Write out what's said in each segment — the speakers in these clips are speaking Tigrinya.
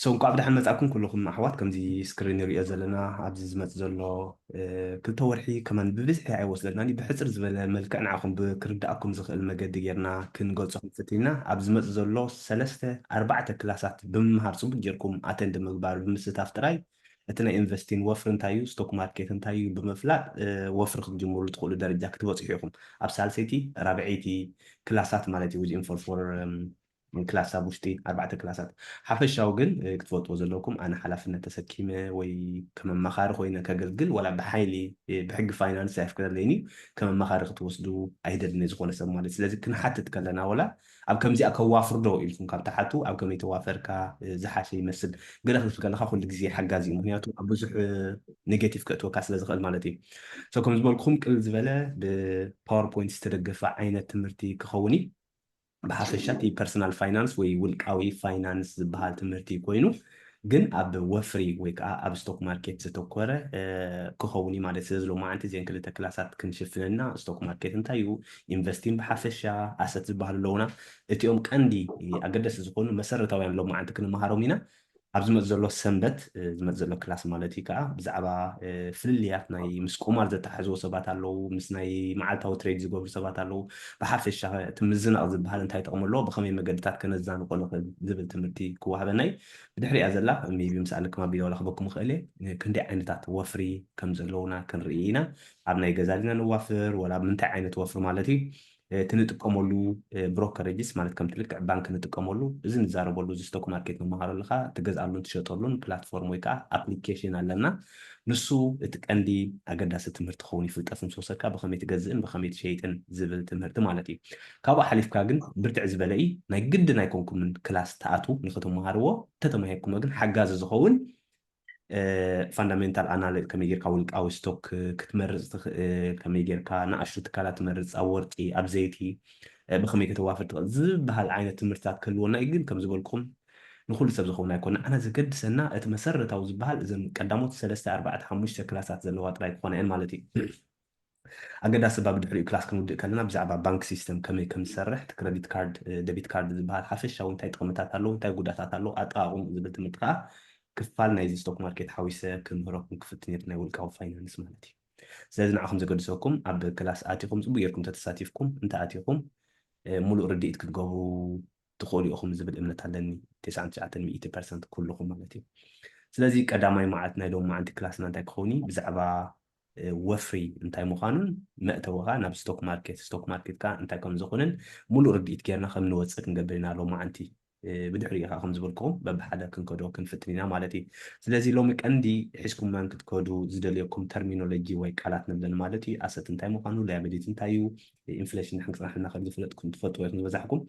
So እንኳዕ ብደሓን መጻእኩም ኩልኹም ኣሕዋት። ከምዚ ስክሪን ንሪኦ ዘለና ኣብዚ ዝመጽእ ዘሎ ክልተ ወርሒ ከማን ብብዝሒ ኣይወስደልናን እዩ። ብሕጽር ዝበለ መልክዕ ንዓኹም ብክርዳእኩም ዝኽእል መገዲ ጌርና ክንገልጾ ክንፍትን ኢና። ኣብ ዝመጽእ ዘሎ ሰለስተ ኣርባዕተ ክላሳት ብምምሃር ጽቡቅ ጌርኩም ኣተንድ ምግባር ብምስታፍ ጥራይ እቲ ናይ ኢንቨስቲን ወፍሪ እንታይ እዩ፣ ስቶክ ማርኬት እንታይ እዩ ብምፍላጥ ወፍሪ ክትጅምሩ ትኽእሉ ደረጃ ክትበጽሑ ኢኹም። ኣብ ሳልሰይቲ ራብዐይቲ ክላሳት ማለት እዩ። Within for for ክላስ ኣብ ውሽጢ ኣርባዕተ ክላሳት ሓፈሻዊ ግን ክትፈልጥዎ ዘለኩም ኣነ ሓላፍነት ተሰኪመ ወይ ከም ኣማኻሪ ኮይነ ከገልግል ዋላ ብሓይሊ ብሕጊ ፋይናንስ ኣይፍቅደለይን እዩ። ከም ኣማኻሪ ክትወስዱ ኣይደልን ዝኾነ ሰብ ማለት ስለዚ ክንሓትት ከለና ወላ ኣብ ከምዚኣ ከዋፍር ዶ ኢልኩም ካብ ተሓቱ ኣብ ከመይ ተዋፈርካ ዝሓሸ ይመስል። ገለ ክትብል ከለካ ኩሉ ግዜ ሓጋዚ እዩ ምክንያቱ ኣብ ብዙሕ ኔጌቲቭ ከእትወካ ስለ ዝኽእል ማለት እዩ። ከም ዝበልኩም ቅል ዝበለ ብፓወርፖይንት ዝተደገፈ ዓይነት ትምህርቲ ክኸውን እዩ። ብሓፈሻ እቲ ፐርሰናል ፋይናንስ ወይ ውልቃዊ ፋይናንስ ዝበሃል ትምህርቲ ኮይኑ ግን ኣብ ወፍሪ ወይ ከዓ ኣብ ስቶክ ማርኬት ዘተኮረ ክኸውን እዩ ማለት ስለዚ ሎማዓንቲ እዚን ክልተ ክላሳት ክንሽፍነና ስቶክ ማርኬት እንታይ እዩ ኢንቨስቲን ብሓፈሻ ኣሰት ዝበሃሉ ኣለውና እቲኦም ቀንዲ ኣገደሲ ዝኾኑ መሰረታውያን ሎማዓንቲ ክንመሃሮም ኢና ኣብ ዝመፅ ዘሎ ሰንበት ዝመፅ ዘሎ ክላስ ማለት እዩ ከዓ ብዛዕባ ፍልልያት ናይ ምስ ቁማር ዘተሓሕዝዎ ሰባት ኣለዉ ምስ ናይ መዓልታዊ ትሬድ ዝገብሩ ሰባት ኣለዉ ብሓፈሻ እቲ ምዝናቕ ዝበሃል እንታይ ጥቕሚ ኣለዎ ብኸመይ መገድታት ከነዛንቆ ንኽእል ዝብል ትምህርቲ ክወሃበና እዩ ብድሕሪያ ዘላ ሜቢ ምስ ኣለክም ኣቢለ ዋላ ክበኩም ይኽእል እየ ክንደይ ዓይነታት ወፍሪ ከም ዘለውና ክንርኢ ኢና ኣብ ናይ ገዛ ዲና ንዋፍር ወላ ምንታይ ዓይነት ወፍሪ ማለት እዩ እቲ ንጥቀመሉ ብሮከሬጅስ ማለት ከምቲ ልክዕ ባንክ ንጥቀመሉ እዚ ንዛረበሉ እዚ ስቶክ ማርኬት ንመሃረሉ ከዓ ትገዝኣሉን ትሸጠሉን ፕላትፎርም ወይ ከዓ ኣፕሊኬሽን ኣለና ንሱ እቲ ቀንዲ ኣገዳሲ ትምህርቲ ክኸውን ይፍልጠት ምስ ወሰድካ ብኸመይ ትገዝእን ብኸመይ ትሸይጥን ዝብል ትምህርቲ ማለት እዩ ካብኡ ሓሊፍካ ግን ብርትዕ ዝበለ እዩ ናይ ግድን ኣይኮንኩምን ክላስ ተኣትዉ ንክትመሃርዎ እንተተማሂርኩሞ ግን ሓጋዚ ዝኸውን ፋንዳሜንታል ኣናል ከመይ ጌርካ ውልቃዊ ስቶክ ክትመርፅ ትኽእል ከመይ ጌርካ ንኣሽቱ ትካላት ትመርፅ ኣብ ወርቂ ኣብ ዘይቲ ብኸመይ ከተዋፍር ትኽእል ዝበሃል ዓይነት ትምህርትታት ክህልወና እዩ ግን ከም ዝበልኩም ንኩሉ ሰብ ዝኸውን ኣይኮነ ኣና ዘገድሰና እቲ መሰረታዊ ዝበሃል እዘን ቀዳሞት ሰለስተ ኣርባዕተ ሓሙሽተ ክላሳት ዘለዋ ጥራይ ክኾና እየን ማለት እዩ ኣገዳሲ ባ ብድሕሪኡ ክላስ ክንውድእ ከለና ብዛዕባ ባንክ ሲስተም ከመይ ከም ዝሰርሕ እቲ ክረዲት ካርድ ደቢት ካርድ ዝበሃል ሓፈሻዊ እንታይ ጥቕምታት ኣለዎ እንታይ ጉዳታት ኣለዎ ኣጠቓቕሙ ዝብል ትምህርቲ ከዓ ክፋል ናይዚ ስቶክ ማርኬት ሓዊሰ ክምህረኩም ክፍትን እየ ናይ ውልቃዊ ፋይናንስ ማለት እዩ ስለዚ ንዓኹም ዘገድሰኩም ኣብ ክላስ ኣቲኹም ፅቡቅ ጌርኩም ተተሳቲፍኩም እንተ ኣቲኹም ሙሉእ ርድኢት ክትገብሩ ትኽእሉ ኢኹም ዝብል እምነት ኣለኒ። ተስዓን ትሽዓተን ሚእቲ ፐርሰንት ኩልኹም ማለት እዩ። ስለዚ ቀዳማይ መዓልቲ ናይ ሎሚ መዓልቲ ክላስና እንታይ ክኸውን እዩ? ብዛዕባ ወፍሪ እንታይ ምዃኑን መእተዊ ከዓ ናብ ስቶክ ማርኬት ስቶክ ማርኬት ከዓ እንታይ ከም ዝኾነን ሙሉእ ርድኢት ጌርና ከም ንወፅእ ክንገብር ኢና ሎሚ መዓልቲ። ብድሕሪኡ ከዓ ከም ዝበልኩኹም በብሓደ ክንከዶ ክንፍትን ኢና ማለት እዩ። ስለዚ ሎሚ ቀንዲ ሒዝኩማን ክትከዱ ዝደልየኩም ተርሚኖሎጂ ወይ ቃላት ንብለን ማለት እዩ። ኣሰት እንታይ ምዃኑ፣ ላያቢሊቲ እንታይ እዩ፣ ኢንፍሌሽን ድሕን ክፅናሕልና ከም ዝፍለጥ ትፈልጥዎ ኢኹም ዝበዛሕኩም።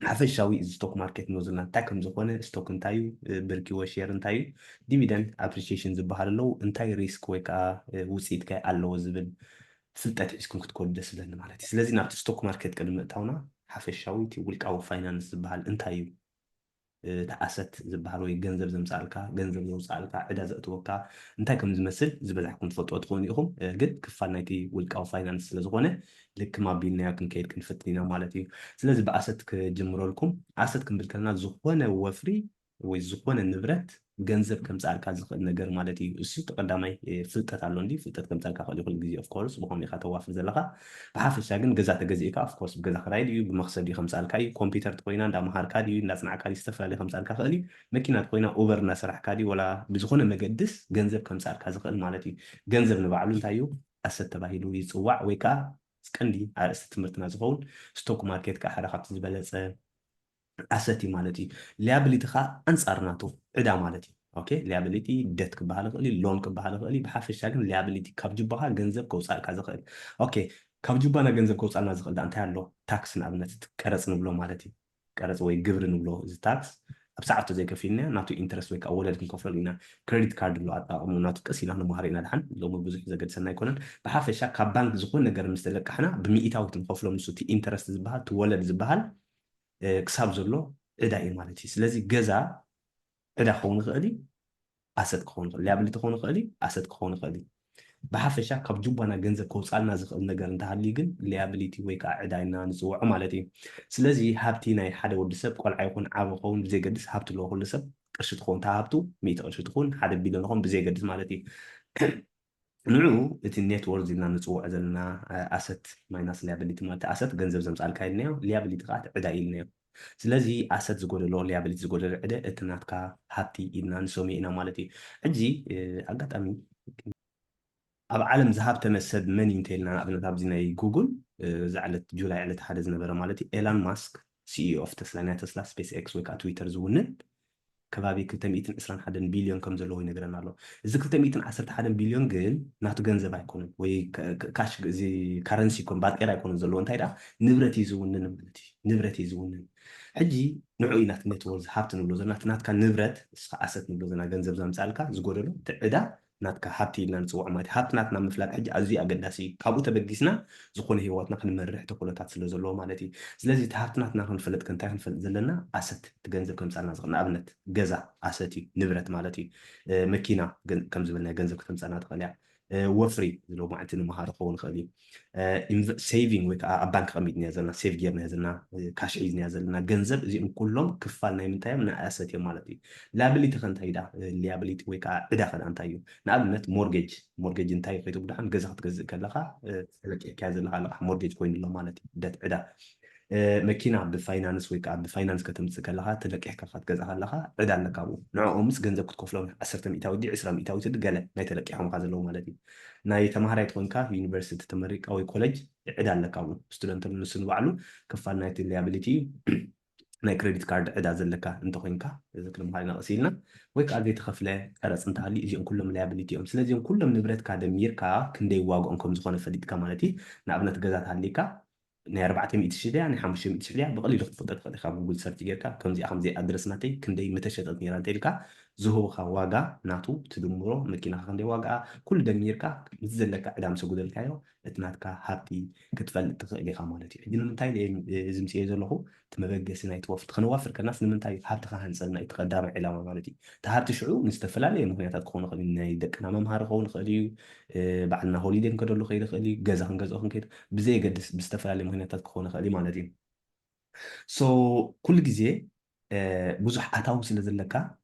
ሓፈሻዊ እዚ ስቶክ ማርኬት ንወዝልና እንታይ ከም ዝኾነ፣ ስቶክ እንታይ እዩ፣ ብርኪ ወይ ሼር እንታይ እዩ፣ ዲቪደንድ ኣፕሪሺዬሽን ዝበሃል ኣለዉ፣ እንታይ ሪስክ ወይ ከዓ ውፅኢት ከ ኣለዎ ዝብል ፍልጠት ሒዝኩም ክትከዱ ደስ ዝብለኒ ማለት እዩ። ስለዚ ናብቲ ስቶክ ማርኬት ቅድሚ ምእታውና ሓፈሻዊ እቲ ውልቃዊ ፋይናንስ ዝበሃል እንታይ እዩ? እቲ ኣሰት ዝበሃል ወይ ገንዘብ ዘምፅኣልካ፣ ገንዘብ ዘውፅኣልካ፣ ዕዳ ዘእትወካ እንታይ ከም ዝመስል ዝበዛሕኩም ትፈልጥዎ ትኾኑ ኢኹም። ግን ክፋል ናይቲ ውልቃዊ ፋይናንስ ስለ ዝኾነ ልክም ኣቢልናዮ ክንከይድ ክንፍትን ኢና ማለት እዩ። ስለዚ ብኣሰት ክጅምረልኩም። ኣሰት ክንብል ከለና ዝኾነ ወፍሪ ወይ ዝኾነ ንብረት ገንዘብ ከምፅኣልካ ዝኽእል ነገር ማለት እዩ። እሱ እቲ ቀዳማይ ፍልጠት ኣሎ እንዲ ፍልጠት ከምፅኣልካ ክእል ይኽእል ግዜ ኦፍኮርስ ብኸምኡ ኢኻ ተዋፍር ዘለኻ። ብሓፈሻ ግን ገዛ ተገዚእካ ኦፍኮርስ ብገዛ ክራይ ድዩ ብመኽሰብ ድዩ ከምፅኣልካ እዩ። ኮምፒውተር ተኮይና እንዳመሃርካ ድዩ እንዳፅናዕካ ድዩ ዝተፈላለየ ከምፅኣልካ ክእል እዩ። መኪና ተኮይና ኡበር እናሰራሕካ ድዩ ወላ ብዝኾነ መገድስ ገንዘብ ከምፅኣልካ ዝኽእል ማለት እዩ። ገንዘብ ንባዕሉ እንታይ እዩ ኣሰት ተባሂሉ ይፅዋዕ ወይ ከዓ ቀንዲ ኣርእስቲ ትምህርትና ዝኸውን ስቶክ ማርኬት ከዓ ሓደ ካብቲ ዝበለፀ ኣሰት እዩ ማለት እዩ። ሊያብሊቲ ከዓ ኣንፃር ናቱ ዕዳ ማለት እዩ። ኦኬ ሊያብሊቲ ደት ክበሃል ይኽእል እዩ፣ ሎን ክበሃል ይኽእል እዩ። ብሓፈሻ ግን ሊያብሊቲ ካብ ጁባኻ ገንዘብ ከውፃእልካ ዝኽእል። ኦኬ ካብ ጁባና ገንዘብ ከውፃልና ዝኽእል ዳ እንታይ ኣሎ? ታክስ ንኣብነት ቀረፅ ንብሎ ማለት እዩ። ቀረፅ ወይ ግብሪ ንብሎ እዚ ታክስ ኣብ ሰዓቱ ዘይከፊልና ናቱ ኢንተረስት ወይ ከዓ ወለድ ክንከፍለሉ ኢና። ክሬዲት ካርድ ኣሎ ኣጠቃቕሙ ናቱ ቀስ ኢና ንመሃሮ ኢና ድሓን ሎሚ ብዙሕ ዘገድሰና ኣይኮነን። ብሓፈሻ ካብ ባንክ ዝኾነ ነገር ምስ ተለቃሕና ብሚኢታዊት ንኸፍሎ ንሱ እቲ ኢንተረስት ዝበሃል እቲ ወለድ ዝበሃል ክሳብ ዘሎ ዕዳ እዩ ማለት እዩ። ስለዚ ገዛ ዕዳ ክኸውን ይኽእል እዩ፣ ኣሰት ክኸውን ይኽእል፣ ሊያብሊቲ ክኸውን ይኽእል እዩ፣ ኣሰት ክኸውን ይኽእል እዩ። ብሓፈሻ ካብ ጁባና ገንዘብ ከውፃልና ዝኽእል ነገር እንተሃልዩ ግን ሊያብሊቲ ወይ ከዓ ዕዳ ኢና ንፅውዖ ማለት እዩ። ስለዚ ሃብቲ ናይ ሓደ ወዲ ሰብ ቆልዓ ይኹን ዓብ ኸውን ብዘይገድስ ሃብቲ ኣለዎ ኩሉ ሰብ ቅርሺ ትኾን ተሃብቱ ሚእቲ ቅርሺ ትኾን ሓደ ቢልዮን ኾን ብዘየገድስ ማለት እዩ። ንዑ እቲ net worth ኢልና ንፅውዖ ዘለና asset minus liability ማለት asset ገንዘብ ዘምፃልካ ኢልናዮ፣ liability ከዓ ዕዳ ኢልናዮ። ስለዚ asset ዝጎደሎ liability ዝጎደሎ ዕደ እቲ ናትካ ሃብቲ ኢልና ንሰምዮ ኢና ማለት እዩ። ሕጂ ኣጋጣሚ ኣብ ዓለም ዝሃብተመ ሰብ መን እዩ እንተኢልና ንኣብነት ኣብዚ ናይ ጉግል እዛ ዕለት ጁላይ ዕለት ሓደ ዝነበረ ማለት እዩ ኤላን ማስክ CEO of ተስላ ናይ ተስላ ስፔስ ኤክስ ወይ ከዓ ትዊተር ዝውንን ከባቢ ክልተ ሚእትን ዕስራን ሓደን ቢልዮን ከም ዘለዎ ይነግረና ኣሎ። እዚ ክልተ ሚእትን ዓሰርተ ሓደን ቢልዮን ግን ናቱ ገንዘብ ኣይኮነን ወይ ካሽ እዚ ካረንሲ ይኮን ባጤራ ኣይኮነን ዘለዎ እንታይ ደኣ ንብረት እዩ ዝውንን ማለት እዩ። ንብረት እዩ ዝውንን። ሕጂ ንዑ ኢና net worth ሃብቲ ንብሎ ዘለና ናትካ ንብረት እስኻ asset ንብሎ ዘለና ገንዘብ ዘምፃልካ ዝጎደሎ እቲ ዕዳ ናትካ ሃብቲ ኢልና ንፅውዖ ማለት እዩ። ሃብቲ ናትና ምፍላጥ ሕጂ ኣዝዩ ኣገዳሲ እዩ። ካብኡ ተበጊስና ዝኾነ ህይወትና ክንመርሕ ተክእሎታት ስለ ዘለዎ ማለት እዩ። ስለዚ እቲ ሃብቲ ናትና ክንፈልጥ ከ እንታይ ክንፈልጥ ዘለና? ኣሰት እቲ ገንዘብ ከምፃልና ዝኽእል ንኣብነት ገዛ ኣሰት እዩ፣ ንብረት ማለት እዩ። መኪና ከም ዝበልናዮ ገንዘብ ከተምፃልና ትኽእል እያ። ወፍሪ ዝለማዕቲ ንምሃር ክኸውን ይኽእል እዩ። saving ወይ ከዓ ኣብ ባንክ ቀሚጥናዮ ዘለና save ጌርናዮ ዘለና cash ሒዝናዮ ዘለና ገንዘብ እዚኦም ኩሎም ክፋል ናይ ምንታይ እዮም? ናይ ኣሰት እዮም ማለት እዩ። liability ከ እንታይ ዳ liability ወይ ከዓ ዕዳ ከ እንታይ እዩ? ንኣብነት mortgage mortgage እንታይ ከይትብሉ ሓን ገዛ ክትገዝእ ከለካ ተለቂሕካዮ ዘለካ ኣለካ mortgage ኮይኑ ኣሎ ማለት እዩ። ደት ዕዳ መኪና ብፋይናንስ ወይ ከዓ ብፋይናንስ ከተምፅእ ከለካ ተለቂሕካ ክትገዛ ከለካ ዕዳ ኣለካ ብኡ ንዕኦምስ ገንዘብ ክትከፍሎም ዓሰርተ ሚእታዊ ዲ ዕስራ ሚእታዊ ትዲ ገለ ናይ ተለቂሖምካ ዘለዉ ማለት እዩ። ናይ ተማሃራይ ትኮንካ ዩኒቨርሲቲ ተመሪቃ ወይ ኮሌጅ ዕዳ ኣለካ ብኡ ስቱደንት ንሱ ንባዕሉ ክፋል ናይቲ liability እዩ። ናይ ክሬዲት ካርድ ዕዳ ዘለካ እንተኮይንካ እዚ ክንምሃር ኢና ቀስ ኢልና ወይ ከዓ ዘይተኸፍለ ቀረፅ እንተሃልዩ እዚኦም ኩሎም liability እዮም። ስለዚኦም ኩሎም ንብረትካ ደሚርካ ክንደይ ዋግኦም ከም ዝኾነ ፈሊጥካ ማለት እዩ። ንኣብነት ገዛ ተሃልይካ ናይ ኣርባዕተ ሚእቲ ሽሕ ድያ ናይ ሓሙሽተ ሚእቲ ሽሕ ድያ ብቐሊሉ ክትፈልጦ ትኽእል ኢኻ። ጉግል ሰርች ጌርካ ከምዚኣ ከምዚ ኣድረስ ናተይ ክንደይ ምተሸጠት ነይራ እንተኢልካ ዝህቡኻ ዋጋ ናቱ ትድምሮ መኪናኻ ክንደይ ዋጋ ኩሉ ደሚርካ ምስ ዘለካ ዕዳ ምስ ኣጉደልካዮ እቲ ናትካ ሃብቲ ክትፈልጥ ትኽእል ኢኻ ማለት እዩ። ሕጂ ንምንታይ እዚ ምፅኤ ዘለኹ እቲ መበገሲ ናይቲ ወፍሪ ከነዋፍር ከናስ ንምንታይ ሃብቲ ክሃንፀልና እዩ ቀዳማይ ዕላማ ማለት እዩ። እቲ ሃብቲ ሽዑ ንዝተፈላለየ ምክንያታት ክኾኑ ይኽእል እዩ። ናይ ደቅና መምሃሪ ክኸውን ይኽእል እዩ። ባዕልና ሆሊደይ ክንከደሉ ክእል ይኽእል እዩ። ገዛ ክንገዝኦ ክንከይድ ብዘየገድስ ብዝተፈላለየ ምክንያታት ክኾኑ ይኽእል እዩ ማለት እዩ። so ኩሉ ግዜ ብዙሕ ኣታዊ ስለ ዘለካ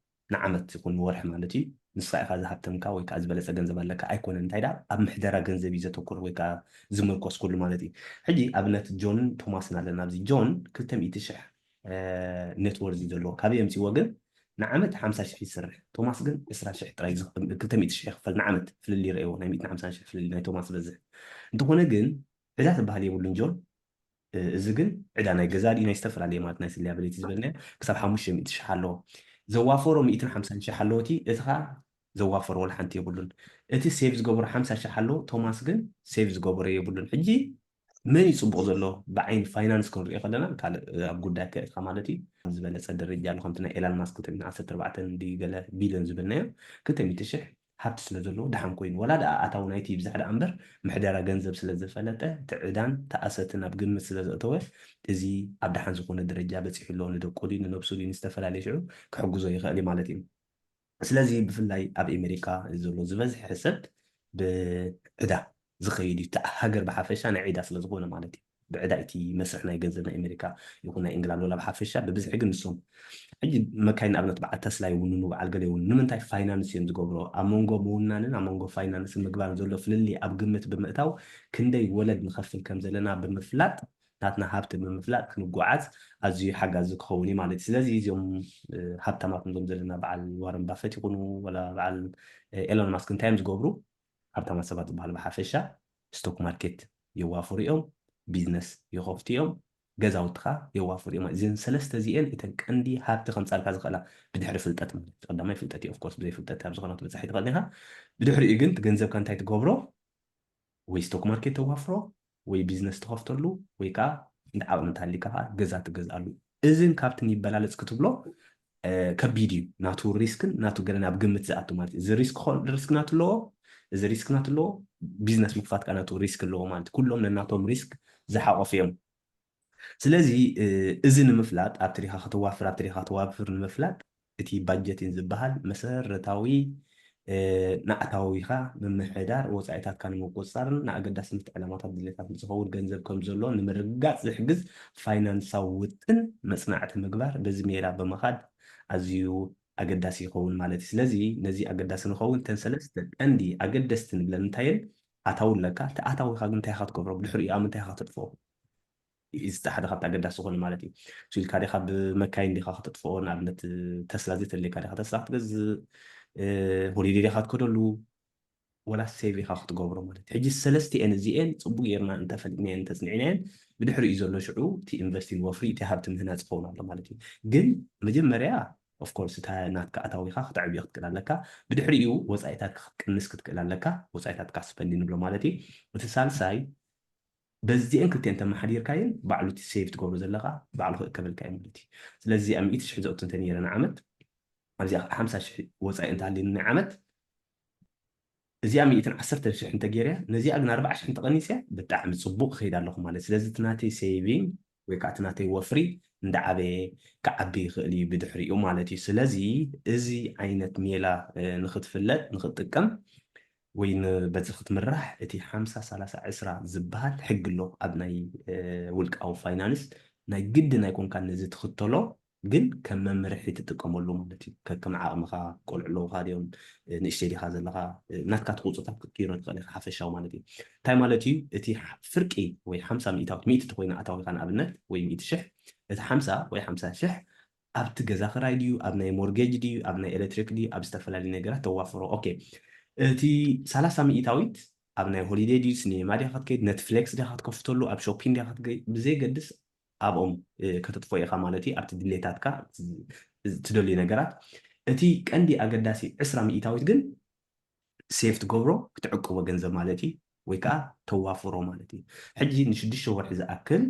ንዓመት ይኹን ንወርሒ ማለት እዩ ንስኻ ኢኻ ዝሃብተምካ ወይ ከዓ ዝበለፀ ገንዘብ ኣለካ ኣይኮነን እንታይ ዳ ኣብ ምሕደራ ገንዘብ እዩ ዘተኩር ወይ ከዓ ዝምርኮስ ኩሉ ማለት እዩ። ሕጂ ኣብነት ጆንን ቶማስን ኣለና ኣብዚ ጆን ክልተ ሚእቲ ሽሕ net worth እዩ ዘለዎ ካበይ የምፅዎ ግን ንዓመት ሓምሳ ሽሕ ይሰርሕ ቶማስ ግን ዕስራ ሽሕ ጥራይ ክልተ ሚእቲ ሽሕ ይኽፈል ንዓመት ፍልል ይረእዎ ናይ ሚእትን ሓምሳን ሽሕ ፍልል ናይ ቶማስ ዝበዝሕ እንተኾነ ግን ዕዳ ትበሃል የብሉን ጆን እዚ ግን ዕዳ ናይ ገዛ ድዩ ናይ ዝተፈላለየ ማለት ናይ liability ዝበልናዮ ክሳብ ሓሙሽተ ሚእቲ ሽሕ ኣለዎ። ዘዋፈሮ ሚእትን ሓምሳን ሽሕ ኣለዎ እቲ እቲ ከዓ ዘዋፈሮ ወላ ሓንቲ የብሉን። እቲ save ዝገበሮ ሓምሳ ሽሕ ኣለዎ ቶማስ ግን save ዝገበሮ የብሉን። ሕጂ መን እዩ ፅቡቕ ዘሎ ብዓይኒ ፋይናንስ ክንሪኦ ከለና ካልእ ኣብ ጉዳይ ከእትካ ማለት እዩ ዝበለፀ ደረጃ ኣሎ ከምቲ ናይ ኤላን ማስክ ክልተ ሚእትን ዓሰርተ ኣርባዕተን ድዩ ገለ ቢልዮን ዝብልናዮ ክልተ ሚእቲ ሽሕ ሃብቲ ስለ ዘለዎ ደሓን ኮይኑ ዋላ ደኣ ኣታዊ ናይቲ ይብዛሕ ደኣ እምበር ምሕደራ ገንዘብ ስለ ዝፈለጠ እቲ ዕዳን እቲ ኣሰትን ኣብ ግምት ስለ ዘእተወ እዚ ኣብ ደሓን ዝኾነ ደረጃ በፂሑ ኣሎ ንደቁ ድዩ ንነብሱ ድዩ ንዝተፈላለየ ሽዑ ክሕግዞ ይኽእል እዩ ማለት እዩ። ስለዚ ብፍላይ ኣብ ኤሜሪካ ዘሎ ዝበዝሐ ሰብ ብዕዳ ዝኸይድ እዩ። እቲ ሃገር ብሓፈሻ ናይ ዕዳ ስለ ዝኾነ ማለት እዩ። ብዕዳ እቲ መስርሕ ናይ ገንዘብ ናይ ኣሜሪካ ይኹን ናይ ኢንግላንድ ወላ ብሓፈሻ ብብዝሒ ግን ንሶም ሕጂ መካይን ንኣብነት በዓል ተስላ ይውንኑ በዓል ገለ ይውንኑ ንምንታይ ፋይናንስ እዮም ዝገብሮ ኣብ መንጎ ምውናንን ኣብ መንጎ ፋይናንስን ምግባርን ዘሎ ፍልልይ ኣብ ግምት ብምእታው ክንደይ ወለድ ንኸፍል ከም ዘለና ብምፍላጥ ናትና ሃብቲ ብምፍላጥ ክንጓዓዝ ኣዝዩ ሓጋዚ ክኸውን እዩ ማለት እዩ ስለዚ እዚኦም ሃብታማት ንዞም ዘለና በዓል ዋረን ባፈት ይኹኑ ወላ በዓል ኤሎን ማስክ እንታይ እዮም ዝገብሩ ሃብታማት ሰባት ዝበሃሉ ብሓፈሻ ስቶክ ማርኬት የዋፍሩ እዮም፣ ቢዝነስ ይኸፍቱ እዮም፣ ገዛውትኻ የዋፍሩ እዮም። እዘን ሰለስተ እዚኤን እተን ቀንዲ ሃብቲ ከምፃልካ ዝኽእላ ብድሕሪ ፍልጠት ማለት እዩ። ቀዳማይ ፍልጠት እዩ። ኦፍኮርስ ብዘይ ፍልጠት ኣብ ዝኾነ ክትበፅሕ ኣይትኽእልን ኢኻ። ብድሕሪኡ ግን እቲ ገንዘብካ እንታይ ትገብሮ? ወይ ስቶክ ማርኬት ተዋፍሮ ወይ ቢዝነስ ትኸፍተሉ ወይ ከዓ እንደ ዓቕሚ እንተሃሊካ ከዓ ገዛ ትገዝኣሉ። እዝን ካብትን ይበላለፅ ክትብሎ ከቢድ እዩ ናቱ ሪስክን ናቱ ገለ ናብ ግምት ዝኣቱ ማለት እዩ እዚ ሪስክ ሪስክ ናቱ ኣለዎ እዚ ሪስክ ናቱ ኣለዎ ቢዝነስ ምክፋት ከዓ ናቱ ሪስክ ኣለዎ ማለት ኩሎም ነናቶም ሪስክ ዝሓቆፍ እዮም ስለዚ እዚ ንምፍላጥ ኣብቲ ዲኻ ከተዋፍር ኣብቲ ዲኻ ከተዋፍር ንምፍላጥ እቲ ባጀቲን ዝበሃል መሰረታዊ ንኣታዊኻ ምምሕዳር ወፃኢታትካ ንምቁፅፃርን ንኣገዳሲ ምትዕላማታት ድሌታት ዝኸውን ገንዘብ ከም ዘሎ ንምርግጋፅ ዝሕግዝ ፋይናንሳዊ ውጥን መፅናዕቲ ምግባር በዚ ሜላ ብምኻድ ኣዝዩ ኣገዳሲ ይኸውን ማለት እዩ። ስለዚ ነዚ ኣገዳሲ ንኸውን እተን ሰለስተ ቀንዲ ኣገደስቲ ንብለን እንታይ እየን? ኣታዊ ኣለካ። እቲ ኣታዊኻ ግን እንታይ ኢኻ ትገብሮ? ብድሕሪኡ ኣብ ምንታይ ኢኻ ተጥፍኦ? እዚ ሓደ ካብቲ ኣገዳሲ ዝኾነ ማለት እዩ። እሱ ኢልካ ዲኻ ብመካይን ዲኻ ከተጥፍኦ? ንኣብነት ተስላ ዘይተድልየካ ዲኻ ተስላ ክትገዝእ? ሆሊዴ ዲኻ ትከደሉ? ወላ ሴቭ ኢኻ ክትገብሮ ማለት እዩ። ሕጂ ሰለስቲኤን እዚኤን ፅቡቅ ጌርና እንተፈሊጥናየን እንተፅኒዕናየን ብድሕሪኡ ዘሎ ሽዑ እቲ ኢንቨስቲንግ ወፍሪ እቲ ሃብቲ ምህናፅ ይኸውን ኣሎ ማለት እዩ። ግን መጀመርያ ኦፍኮርስ እታ ናትካ ኣታዊኻ ክተዕብዮ ክትክእል ኣለካ። ብድሕሪኡ ወፃኢታትካ ክትቅንስ ክትክእል ኣለካ። ወፃኢታትካ ስፐንዲ ንብሎ ማለት እዩ። እቲ ሳልሳይ በዚኤን ክልቲኤን ተመሓዲርካየን ባዕሉ እቲ ሴቭ ትገብሮ ዘለኻ ባዕሉ ክእከበልካ እዩ ማለት እዩ። ስለዚ እዚኣ ሚእቲ ሽሕ ዘእቱ እንተነይረ ንዓመት ኣብዚኣ ሓምሳ ሽሕ ወፃኢ እንተሃልዩኒ ንዓመት እዚኣ ሚእትን ዓሰርተ ሽሕ እንተገይረያ ነዚኣ ግን ኣርባዓ ሽሕ እንተቐኒሰያ ብጣዕሚ ፅቡቅ ክኸይድ ኣለኹ ማለት። ስለዚ እቲ ናተይ ሴቪንግ ወይ ከዓ እቲ ናተይ ወፍሪ እንዳዓበየ ክዓቢ ይኽእል እዩ ብድሕሪኡ ማለት እዩ። ስለዚ እዚ ዓይነት ሜላ ንክትፍለጥ ንክትጥቀም ወይ በዚ ክትምራሕ እቲ ሓምሳ ሰላሳ ዕስራ ዝበሃል ሕጊ ኣሎ ኣብ ናይ ውልቃዊ ፋይናንስ። ናይ ግድን ኣይኮንካን ነዚ ትኽተሎ፣ ግን ከም መምርሒ ትጥቀመሉ ማለት እዩ። ከከም ዓቕምኻ፣ ቆልዑ ኣለውኻ ድዮም፣ ንእሽተይ ዲኻ ዘለኻ፣ ናትካ ትቁፅታት ክትቅይሮ ትኽእል ኢኻ ሓፈሻዊ ማለት እዩ። እንታይ ማለት እዩ? እቲ ፍርቂ ወይ ሓምሳ ሚእታዊት፣ ሚእቲ ተኮይና ኣታዊኻ ንኣብነት ወይ ሚእቲ ሽሕ፣ እቲ ሓምሳ ወይ ሓምሳ ሽሕ ኣብቲ ገዛ ክራይ ድዩ፣ ኣብ ናይ ሞርጌጅ ድዩ፣ ኣብ ናይ ኤሌክትሪክ ድዩ፣ ኣብ ዝተፈላለዩ ነገራት ተዋፍሮ። ኦኬ፣ እቲ ሰላሳ ሚእታዊት ኣብ ናይ ሆሊዴ ድዩ፣ ሲኒማ ዲኻ ክትከይድ፣ ኔትፍሌክስ ዲኻ ክትከፍተሉ፣ ኣብ ሾፒን ዲኻ ክትከይድ፣ ብዘይገድስ ኣብኦም ከተጥፎ ኢኻ ማለት እዩ። ኣብቲ ድሌታትካ ትደልዩ ነገራት። እቲ ቀንዲ ኣገዳሲ ዕስራ ሚእታዊት ግን ሴፍ ትገብሮ ክትዕቅቦ ገንዘብ ማለት እዩ፣ ወይ ከዓ ተዋፍሮ ማለት እዩ። ሕጂ ንሽዱሽተ ወርሒ ዝኣክል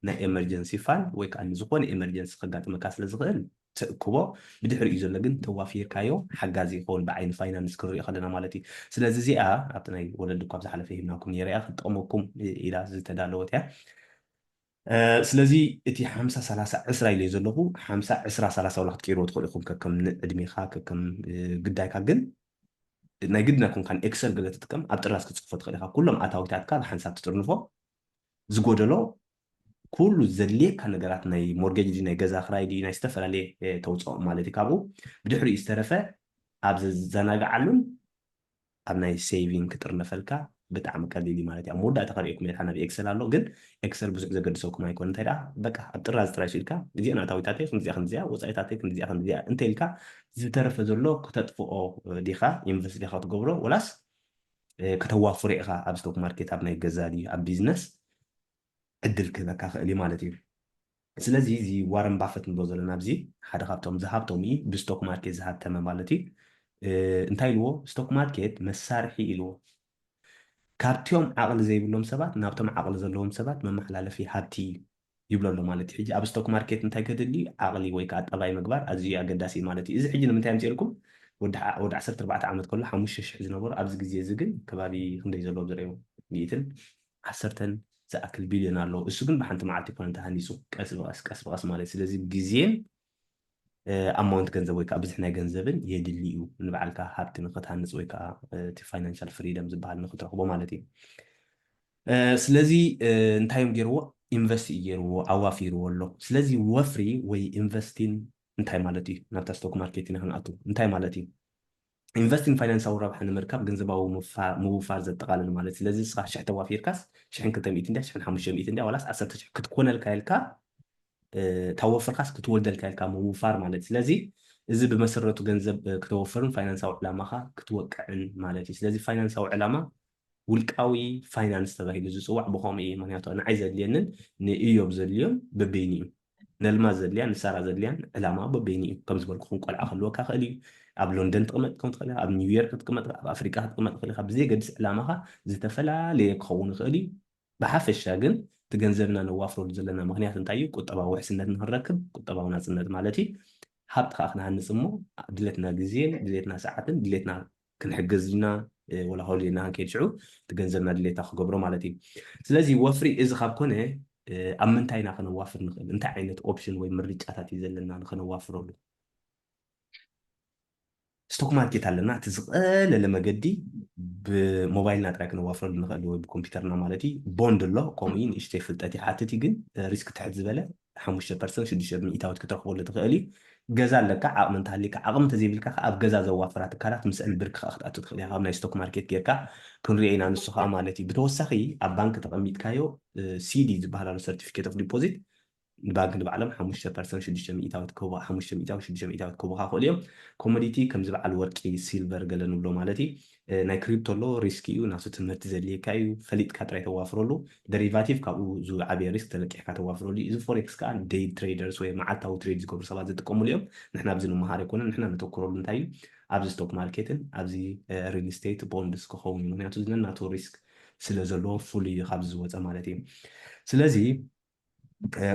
ናይ ኤመርጀንሲ ፋንድ ወይ ከዓ ንዝኾነ ኤመርጀንሲ ከጋጥመካ ስለ ዝኽእል ትእክቦ፣ ብድሕሪኡ ዘሎ ግን ተዋፊርካዮ ሓጋዚ ይኸውን ብዓይኒ ፋይናንስ ክንሪኦ ከለና ማለት እዩ። ስለዚ እዚኣ ኣብቲ ናይ ወለዲ እኳ ብዝሓለፈ ሂብናኩም ነይረ እያ፣ ክትጠቕመኩም ኢላ ዝተዳለወት እያ። ስለዚ እቲ ሓምሳ ሰላሳ ዕስራ ኢለ ዘለኹ ሓምሳ ዕስራ ሰላሳ ወላ ክትቀይርዎ ትኽእሉ ኢኹም ከከም ዕድሜኻ ከከም ግዳይካ። ግን ናይ ግድን ኣይኮንካን ኤክሰል ገለ ትጥቀም፣ ኣብ ጥራዝ ክትፅሕፎ ትኽእል ኢኻ። ኩሎም ኣታዊታትካ ብሓንሳብ ትጥርንፎ፣ ዝጎደሎ ኩሉ ዘድልየካ ነገራት ናይ ሞርጌጅ ድዩ ናይ ገዛ ክራይ ድዩ ናይ ዝተፈላለየ ተውፅኦ ማለት እዩ። ካብኡ ብድሕሪኡ ዝተረፈ ኣብ ዘዘናግዓሉን ኣብ ናይ ሴቪንግ ክጥርነፈልካ ብጣዕሚ ቀሊል እዩ ማለት እዩ። ኣብ መወዳእታ ከርእየኩም እየ፣ ናብ ኤክሰል ኣሎ፣ ግን ኤክሰል ብዙሕ ዘገድሰኩም ኣይኮን። እንታይ ደኣ በቃ ኣብ ጥራዝ ጥራይ ኢልካ እዚኣ ናታዊታተይ ክንዚኣ ክንዚኣ ወፃኢታተይ ክንዚኣ ክንዚኣ እንተ ኢልካ ዝተረፈ ዘሎ ክተጥፍኦ ዲኻ ኢንቨስት ዲኻ ትገብሮ ወላስ ከተዋፍሮ ኢኻ ኣብ ስቶክ ማርኬት ኣብ ናይ ገዛ ድዩ ኣብ ቢዝነስ ዕድል ክህበካ ክእል እዩ ማለት እዩ። ስለዚ እዚ ዋረን ባፈት ንብሎ ዘለና ኣብዚ ሓደ ካብቶም ዝሃብቶም እዩ ብስቶክ ማርኬት ዝሃብተመ ማለት እዩ። እንታይ ኢልዎ? ስቶክ ማርኬት መሳርሒ ኢልዎ። ካብቲኦም ዓቕሊ ዘይብሎም ሰባት ናብቶም ዓቕሊ ዘለዎም ሰባት መመሓላለፊ ሃብቲ እዩ ይብሎ ኣሎ ማለት እዩ። ሕጂ ኣብ ስቶክ ማርኬት እንታይ ከድሊ ዓቕሊ ወይ ከዓ ጠባይ ምግባር ኣዝዩ ኣገዳሲ እዩ ማለት እዩ። እዚ ሕጂ ንምንታይ ኣምፅኤልኩም? ወዲ ዓሰርተ ኣርባዕተ ዓመት ከሎ ሓሙሽተ ሽሕ ዝነበሩ ኣብዚ ግዜ እዚ ግን ከባቢ ክንደይ ዘለዎም ዝረእዎ ሚእትን ዓሰርተን ዝኣክል ቢልዮን ኣለዎ። እሱ ግን ብሓንቲ መዓልቲ ይኮነ ተሃኒፁ፣ ቀስ ብቀስ ቀስ ብቀስ ማለት እዩ። ስለዚ ግዜን ኣማውንት ገንዘብ ወይ ከዓ ብዝሒ ናይ ገንዘብን የድሊ እዩ ንባዕልካ ሃብቲ ንክትሃንፅ ወይ ከዓ እቲ ፋይናንሻል ፍሪደም ዝበሃል ንክትረክቦ ማለት እዩ። ስለዚ እንታይ እዮም ገይርዎ? ኢንቨስት እዩ ገይርዎ፣ ኣዋፊርዎ ኣሎ። ስለዚ ወፍሪ ወይ ኢንቨስቲን እንታይ ማለት እዩ? ናብታ ስቶክ ማርኬት ኢና ክንኣቱ። እንታይ ማለት እዩ? ኢንቨስቲን ፋይናንሳዊ ረብሓ ንምርካብ ገንዘባዊ ምውፋር ዘጠቓልል ማለት። ስለዚ ንስኻ ሽሕ ተዋፊርካስ ሽሕን ክልተ ሚእቲ እንድያ ሽሕን ሓሙሽተ ሚእቲ እንድያ ዋላስ ዓሰርተ ሽሕ ክትኮነልካ ኢልካ ታወፍርካስ ክትወልደልካ ኢልካ ምውፋር ማለት። ስለዚ እዚ ብመሰረቱ ገንዘብ ክተወፍርን ፋይናንሳዊ ዕላማኻ ክትወቅዕን ማለት እዩ። ስለዚ ፋይናንሳዊ ዕላማ ውልቃዊ ፋይናንስ ተባሂሉ ዝፅዋዕ ብኸምኡ እዩ። ምክንያቱ ንዓይ ዘድልየንን ንእዮብ ዘድልዮን በበይኑ እዩ። ነልማ ዘድልያን ንሳራ ዘድልያን ዕላማ በበይኑ እዩ። ከም ዝበልኩኹም ቆልዓ ክህልወካ ክእል እዩ። ኣብ ሎንደን ትቕመጥ ከም ትኽእል ኢኻ፣ ኣብ ኒውዮርክ ክትቅመጥ፣ ኣብ ኣፍሪቃ ክትቅመጥ ትኽእል ኢኻ። ብዘየገድስ ዕላማኻ ዝተፈላለየ ክኸውን ይኽእል እዩ። ብሓፈሻ ግን እቲ ገንዘብና ነዋፍረሉ ዘለና ምክንያት እንታይ እዩ? ቁጠባዊ ውሕስነት ንክንረክብ፣ ቁጠባዊ ናፅነት ማለት እዩ። ሃብቲ ከዓ ክንሃንፅ እሞ ድሌትና ግዜን ድሌትና ሰዓትን ድሌትና ክንሕገዝ ኢና፣ ወላ ከሉ ኢና ክንከይድ ሽዑ እቲ ገንዘብና ድሌታ ክገብሮ ማለት እዩ። ስለዚ ወፍሪ እዚ ካብ ኮነ ኣብ ምንታይ ኢና ከነዋፍር ንኽእል? እንታይ ዓይነት ኦፕሽን ወይ ምርጫታት እዩ ዘለና ንኸነዋፍረሉ? ስቶክ ማርኬት ኣለና። እቲ ዝቐለለ መገዲ ብሞባይልና ጥራይ ክነዋፍረሉ ንኽእል ወይ ብኮምፒውተርና ማለት እዩ። ቦንድ ኣሎ፣ ከምኡ እዩ፣ ንእሽተይ ፍልጠት ይሓትት እዩ፣ ግን ሪስክ ትሕት ዝበለ ሓሙሽተ ፐርሰንት ሽዱሽተ ሚእታዊት ክትረኽበሉ ትኽእል እዩ። ገዛ ኣለካ፣ ዓቕሚ እንተሃልዩካ፣ ዓቕሚ እንተዘይብልካ ከዓ ኣብ ገዛ ዘዋፍራ ትካላት ምስዕል ብርክ ከዓ ክትኣቱ ትኽእል ኢኻ። ካብ ናይ ስቶክ ማርኬት ጌርካ ክንሪኦ ኢና። ንሱ ከዓ ማለት እዩ። ብተወሳኺ ኣብ ባንክ ተቐሚጥካዮ ሲዲ ዝበሃል ኣሎ፣ ሰርቲፊኬት ኦፍ ዲፖዚት፣ ንባንክ ንባዕሎም ሓሙሽተ ፐርሰንት ሽዱሽተ ሚእታዊት ክህቡ፣ ሓሙሽተ ሚእታዊት ሽዱሽተ ሚእታዊት ክህቡኻ ይኽእሉ እዮም። ኮሞዲቲ ከምዚ በዓል ወርቂ፣ ሲልቨር ገለ ንብሎ ማለት እዩ። ናይ ክሪፕቶ ኣሎ፣ ሪስክ እዩ፣ ናሱ ትምህርቲ ዘድልየካ እዩ። ፈሊጥካ ጥራይ ተዋፍረሉ። ደሪቫቲቭ ካብኡ ዝዓበየ ሪስክ ተለቂሕካ ተዋፍረሉ እዩ። እዚ ፎሬክስ ከዓ ደይ ትሬደርስ ወይ መዓልታዊ ትሬድ ዝገብሩ ሰባት ዝጥቀሙሉ እዮም። ንሕና ኣብዚ ንምሃር ኣይኮነን። ንሕና ነተኩረሉ እንታይ እዩ፣ ኣብዚ ስቶክ ማርኬትን ኣብዚ ሪል ስቴት ቦንድስ ክኸውን እዩ። ምክንያቱ እዚ ነናቱ ሪስክ ስለ ዘለዎ ፍሉይ እዩ ካብዚ ዝወፀ ማለት እዩ። ስለዚ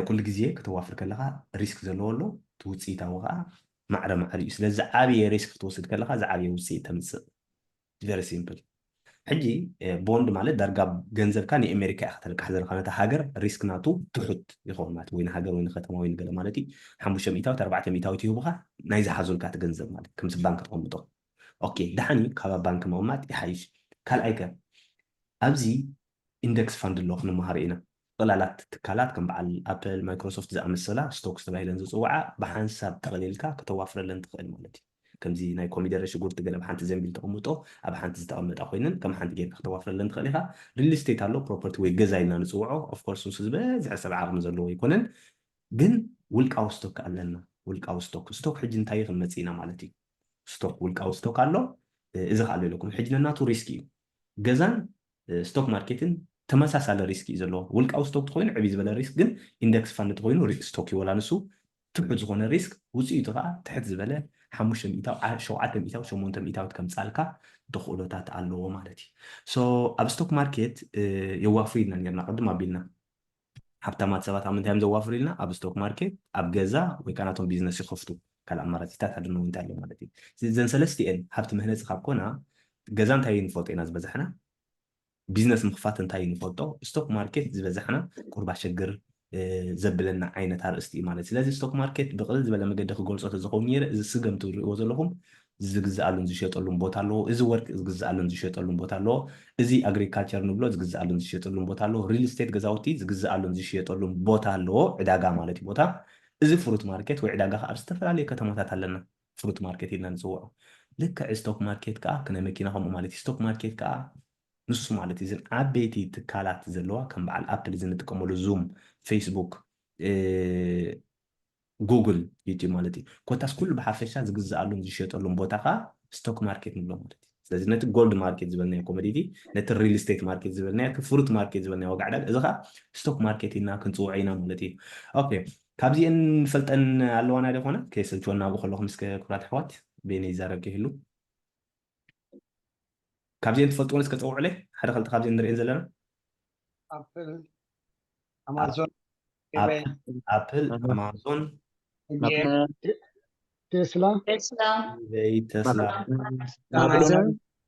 ኩሉ ግዜ ከተዋፍር ከለኻ ሪስክ ዘለዎ ኣሎ፣ እቲ ውፅኢታዊ ከዓ ማዕረ ማዕረ እዩ። ስለዚ ዝዓበየ ሪስክ ክትወስድ ከለኻ ዝዓበየ ውፅኢት ተምፅእ። ቨሪ ሲምፕል። ሕጂ ቦንድ ማለት ዳርጋ ገንዘብካ ንኣሜሪካ ኢኻ ተልቃሕ ዘለካ፣ ነታ ሃገር ሪስክ ናቱ ትሑት ይኸውን ማለት ወይ ንሃገር ወይ ንከተማ ወይ ንገለ ማለት እዩ። ሓሙሽተ ሚእታዊት ኣርባዕተ ሚእታዊት ይህቡኻ ናይ ዝሓዙልካ እቲ ገንዘብ ማለት ከምዚ ባንክ ተቐምጦ። ኦኬ፣ ደሓን እዩ፣ ካብ ኣብ ባንክ ምቕማጥ ይሓይሽ። ካልኣይ ከ ኣብዚ ኢንደክስ ፋንድ ኣሎ ክንመሃሮ ኢና። ጠቕላላት ትካላት ከም በዓል ኣፕል፣ ማይክሮሶፍት ዝኣመሰላ ስቶክስ ተባሂለን ዝፅውዓ ብሓንሳብ ጠቕሊልካ ከተዋፍረለን ትኽእል ማለት እዩ። ከምዚ ናይ ኮሚደረ ሽጉርቲ ገለ ኣብ ሓንቲ ዘንቢል ተቐምጦ ኣብ ሓንቲ ዝተቐመጣ ኮይነን ከም ሓንቲ ጌርካ ከተዋፍረለን ትኽእል ኢኻ። ሪል ስቴት ኣሎ፣ ፕሮፐርቲ ወይ ገዛ ኢልና ንፅውዖ። ኦፍኮርስ ንሱ ዝበዝሐ ሰብ ዓቕሚ ዘለዎ ኣይኮነን፣ ግን ውልቃዊ ስቶክ ኣለና። ውልቃዊ ስቶክ ስቶክ ሕጂ እንታይ ክንመፅእ ኢና ማለት እዩ። ስቶክ ውልቃዊ ስቶክ ኣሎ። እዚ ከዓ ኣሎ ኢለኩም ሕጂ ነናቱ ሪስክ እዩ። ገዛን ስቶክ ማርኬትን ተመሳሳለ ሪስክ እዩ ዘለዎ። ውልቃዊ ስቶክ ተኮይኑ ዕብይ ዝበለ ሪስክ፣ ግን ኢንደክስ ፋንድ ተኮይኑ ሪስክ ስቶክ እዩ፣ ወላ ንሱ ትሑት ዝኾነ ሪስክ፣ ውፅኢቱ ከዓ ትሕት ዝበለ ሓሙሽተ ሚእታዊ፣ ሸውዓተ ሚእታዊ፣ ሸሞንተ ሚእታዊት ከምፃልካ ተኽእሎታት ኣለዎ ማለት እዩ። ሶ ኣብ ስቶክ ማርኬት የዋፍሩ ኢልና ነርና ቅድም ኣቢልና። ሃብታማት ሰባት ኣብ ምንታይ እዮም ዘዋፍሩ ኢልና? ኣብ ስቶክ ማርኬት፣ ኣብ ገዛ ወይ ከዓ ናቶም ቢዝነስ ይኸፍቱ። ካልእ ኣማራፂታት ኣድነው እንታይ ኣሎ ማለት እዩ። ዘን ሰለስቲኤን ሃብቲ መህነፂ ካብ ኮና፣ ገዛ እንታይ ንፈልጦ ኢና ዝበዛሕና፣ ቢዝነስ ምኽፋት እንታይ ንፈልጦ፣ ስቶክ ማርኬት ዝበዛሕና ቁርባ ሸግር ዘብለና ዓይነት ኣርእስቲ እዩ ማለት። ስለዚ ስቶክ ማርኬት ብቕልል ዝበለ መገዲ ክገልፆ ተዝኸውን ነይረ፣ እዚ ስገም ትርእይዎ ዘለኹም ዝግዝኣሉን ዝሸጠሉን ቦታ ኣለዎ። እዚ ወርቂ ዝግዝኣሉን ዝሸጠሉን ቦታ ኣለዎ። እዚ ኣግሪካልቸር ንብሎ ዝግዝኣሉን ዝሸጠሉን ቦታ ኣለዎ። ሪል ስቴት ገዛውቲ ዝግዝኣሉን ዝሸጠሉን ቦታ ኣለዎ፣ ዕዳጋ ማለት እዩ ቦታ። እዚ ፍሩት ማርኬት ወይ ዕዳጋ ከዓ ኣብ ዝተፈላለዩ ከተማታት ኣለና፣ ፍሩት ማርኬት ኢልና ንፅውዖ። ልክዕ ስቶክ ማርኬት ከዓ ክናይ መኪና ከምኡ ማለት እዩ። ስቶክ ማርኬት ከዓ ንሱ ማለት እዩ። እዘን ዓበይቲ ትካላት ዘለዋ ከም በዓል ኣፕል እዚ ንጥቀመሉ ዙም፣ ፌስቡክ፣ ጉግል፣ ዩቲዩብ ማለት እዩ። ኮታስ ኩሉ ብሓፈሻ ዝግዝኣሉን ዝሸጠሉን ቦታ ከዓ ስቶክ ማርኬት ንብሎ ማለት እዩ። ስለዚ ነቲ ጎልድ ማርኬት ዝበልናዮ ኮሞዲቲ፣ ነቲ ሪል ስቴት ማርኬት ዝበልናዮ፣ እቲ ፍሩት ማርኬት ዝበልናዮ ዋጋ ዕዳጋ፣ እዚ ከዓ ስቶክ ማርኬት ኢልና ክንፅውዖ ኢና ማለት እዩ። ኦኬ፣ ካብዚአን ንፈልጠን ኣለዋና ዶ ኮነ? ከይሰልችወና ኣብኡ ከለኹም እስከ ክቡራት ኣሕዋት፣ በይነይ ይዛረብ ከይህሉ። ካብዚአን ትፈልጥዎን እስከ ፀውዑለይ፣ ሓደ ክልተ ካብዚአን ንሪኤን ዘለና። ኣፕል፣ ኣማዞን፣ ኣፕል፣ ኣማዞን፣ ቴስላ፣ ኢበይ፣ ቴስላ፣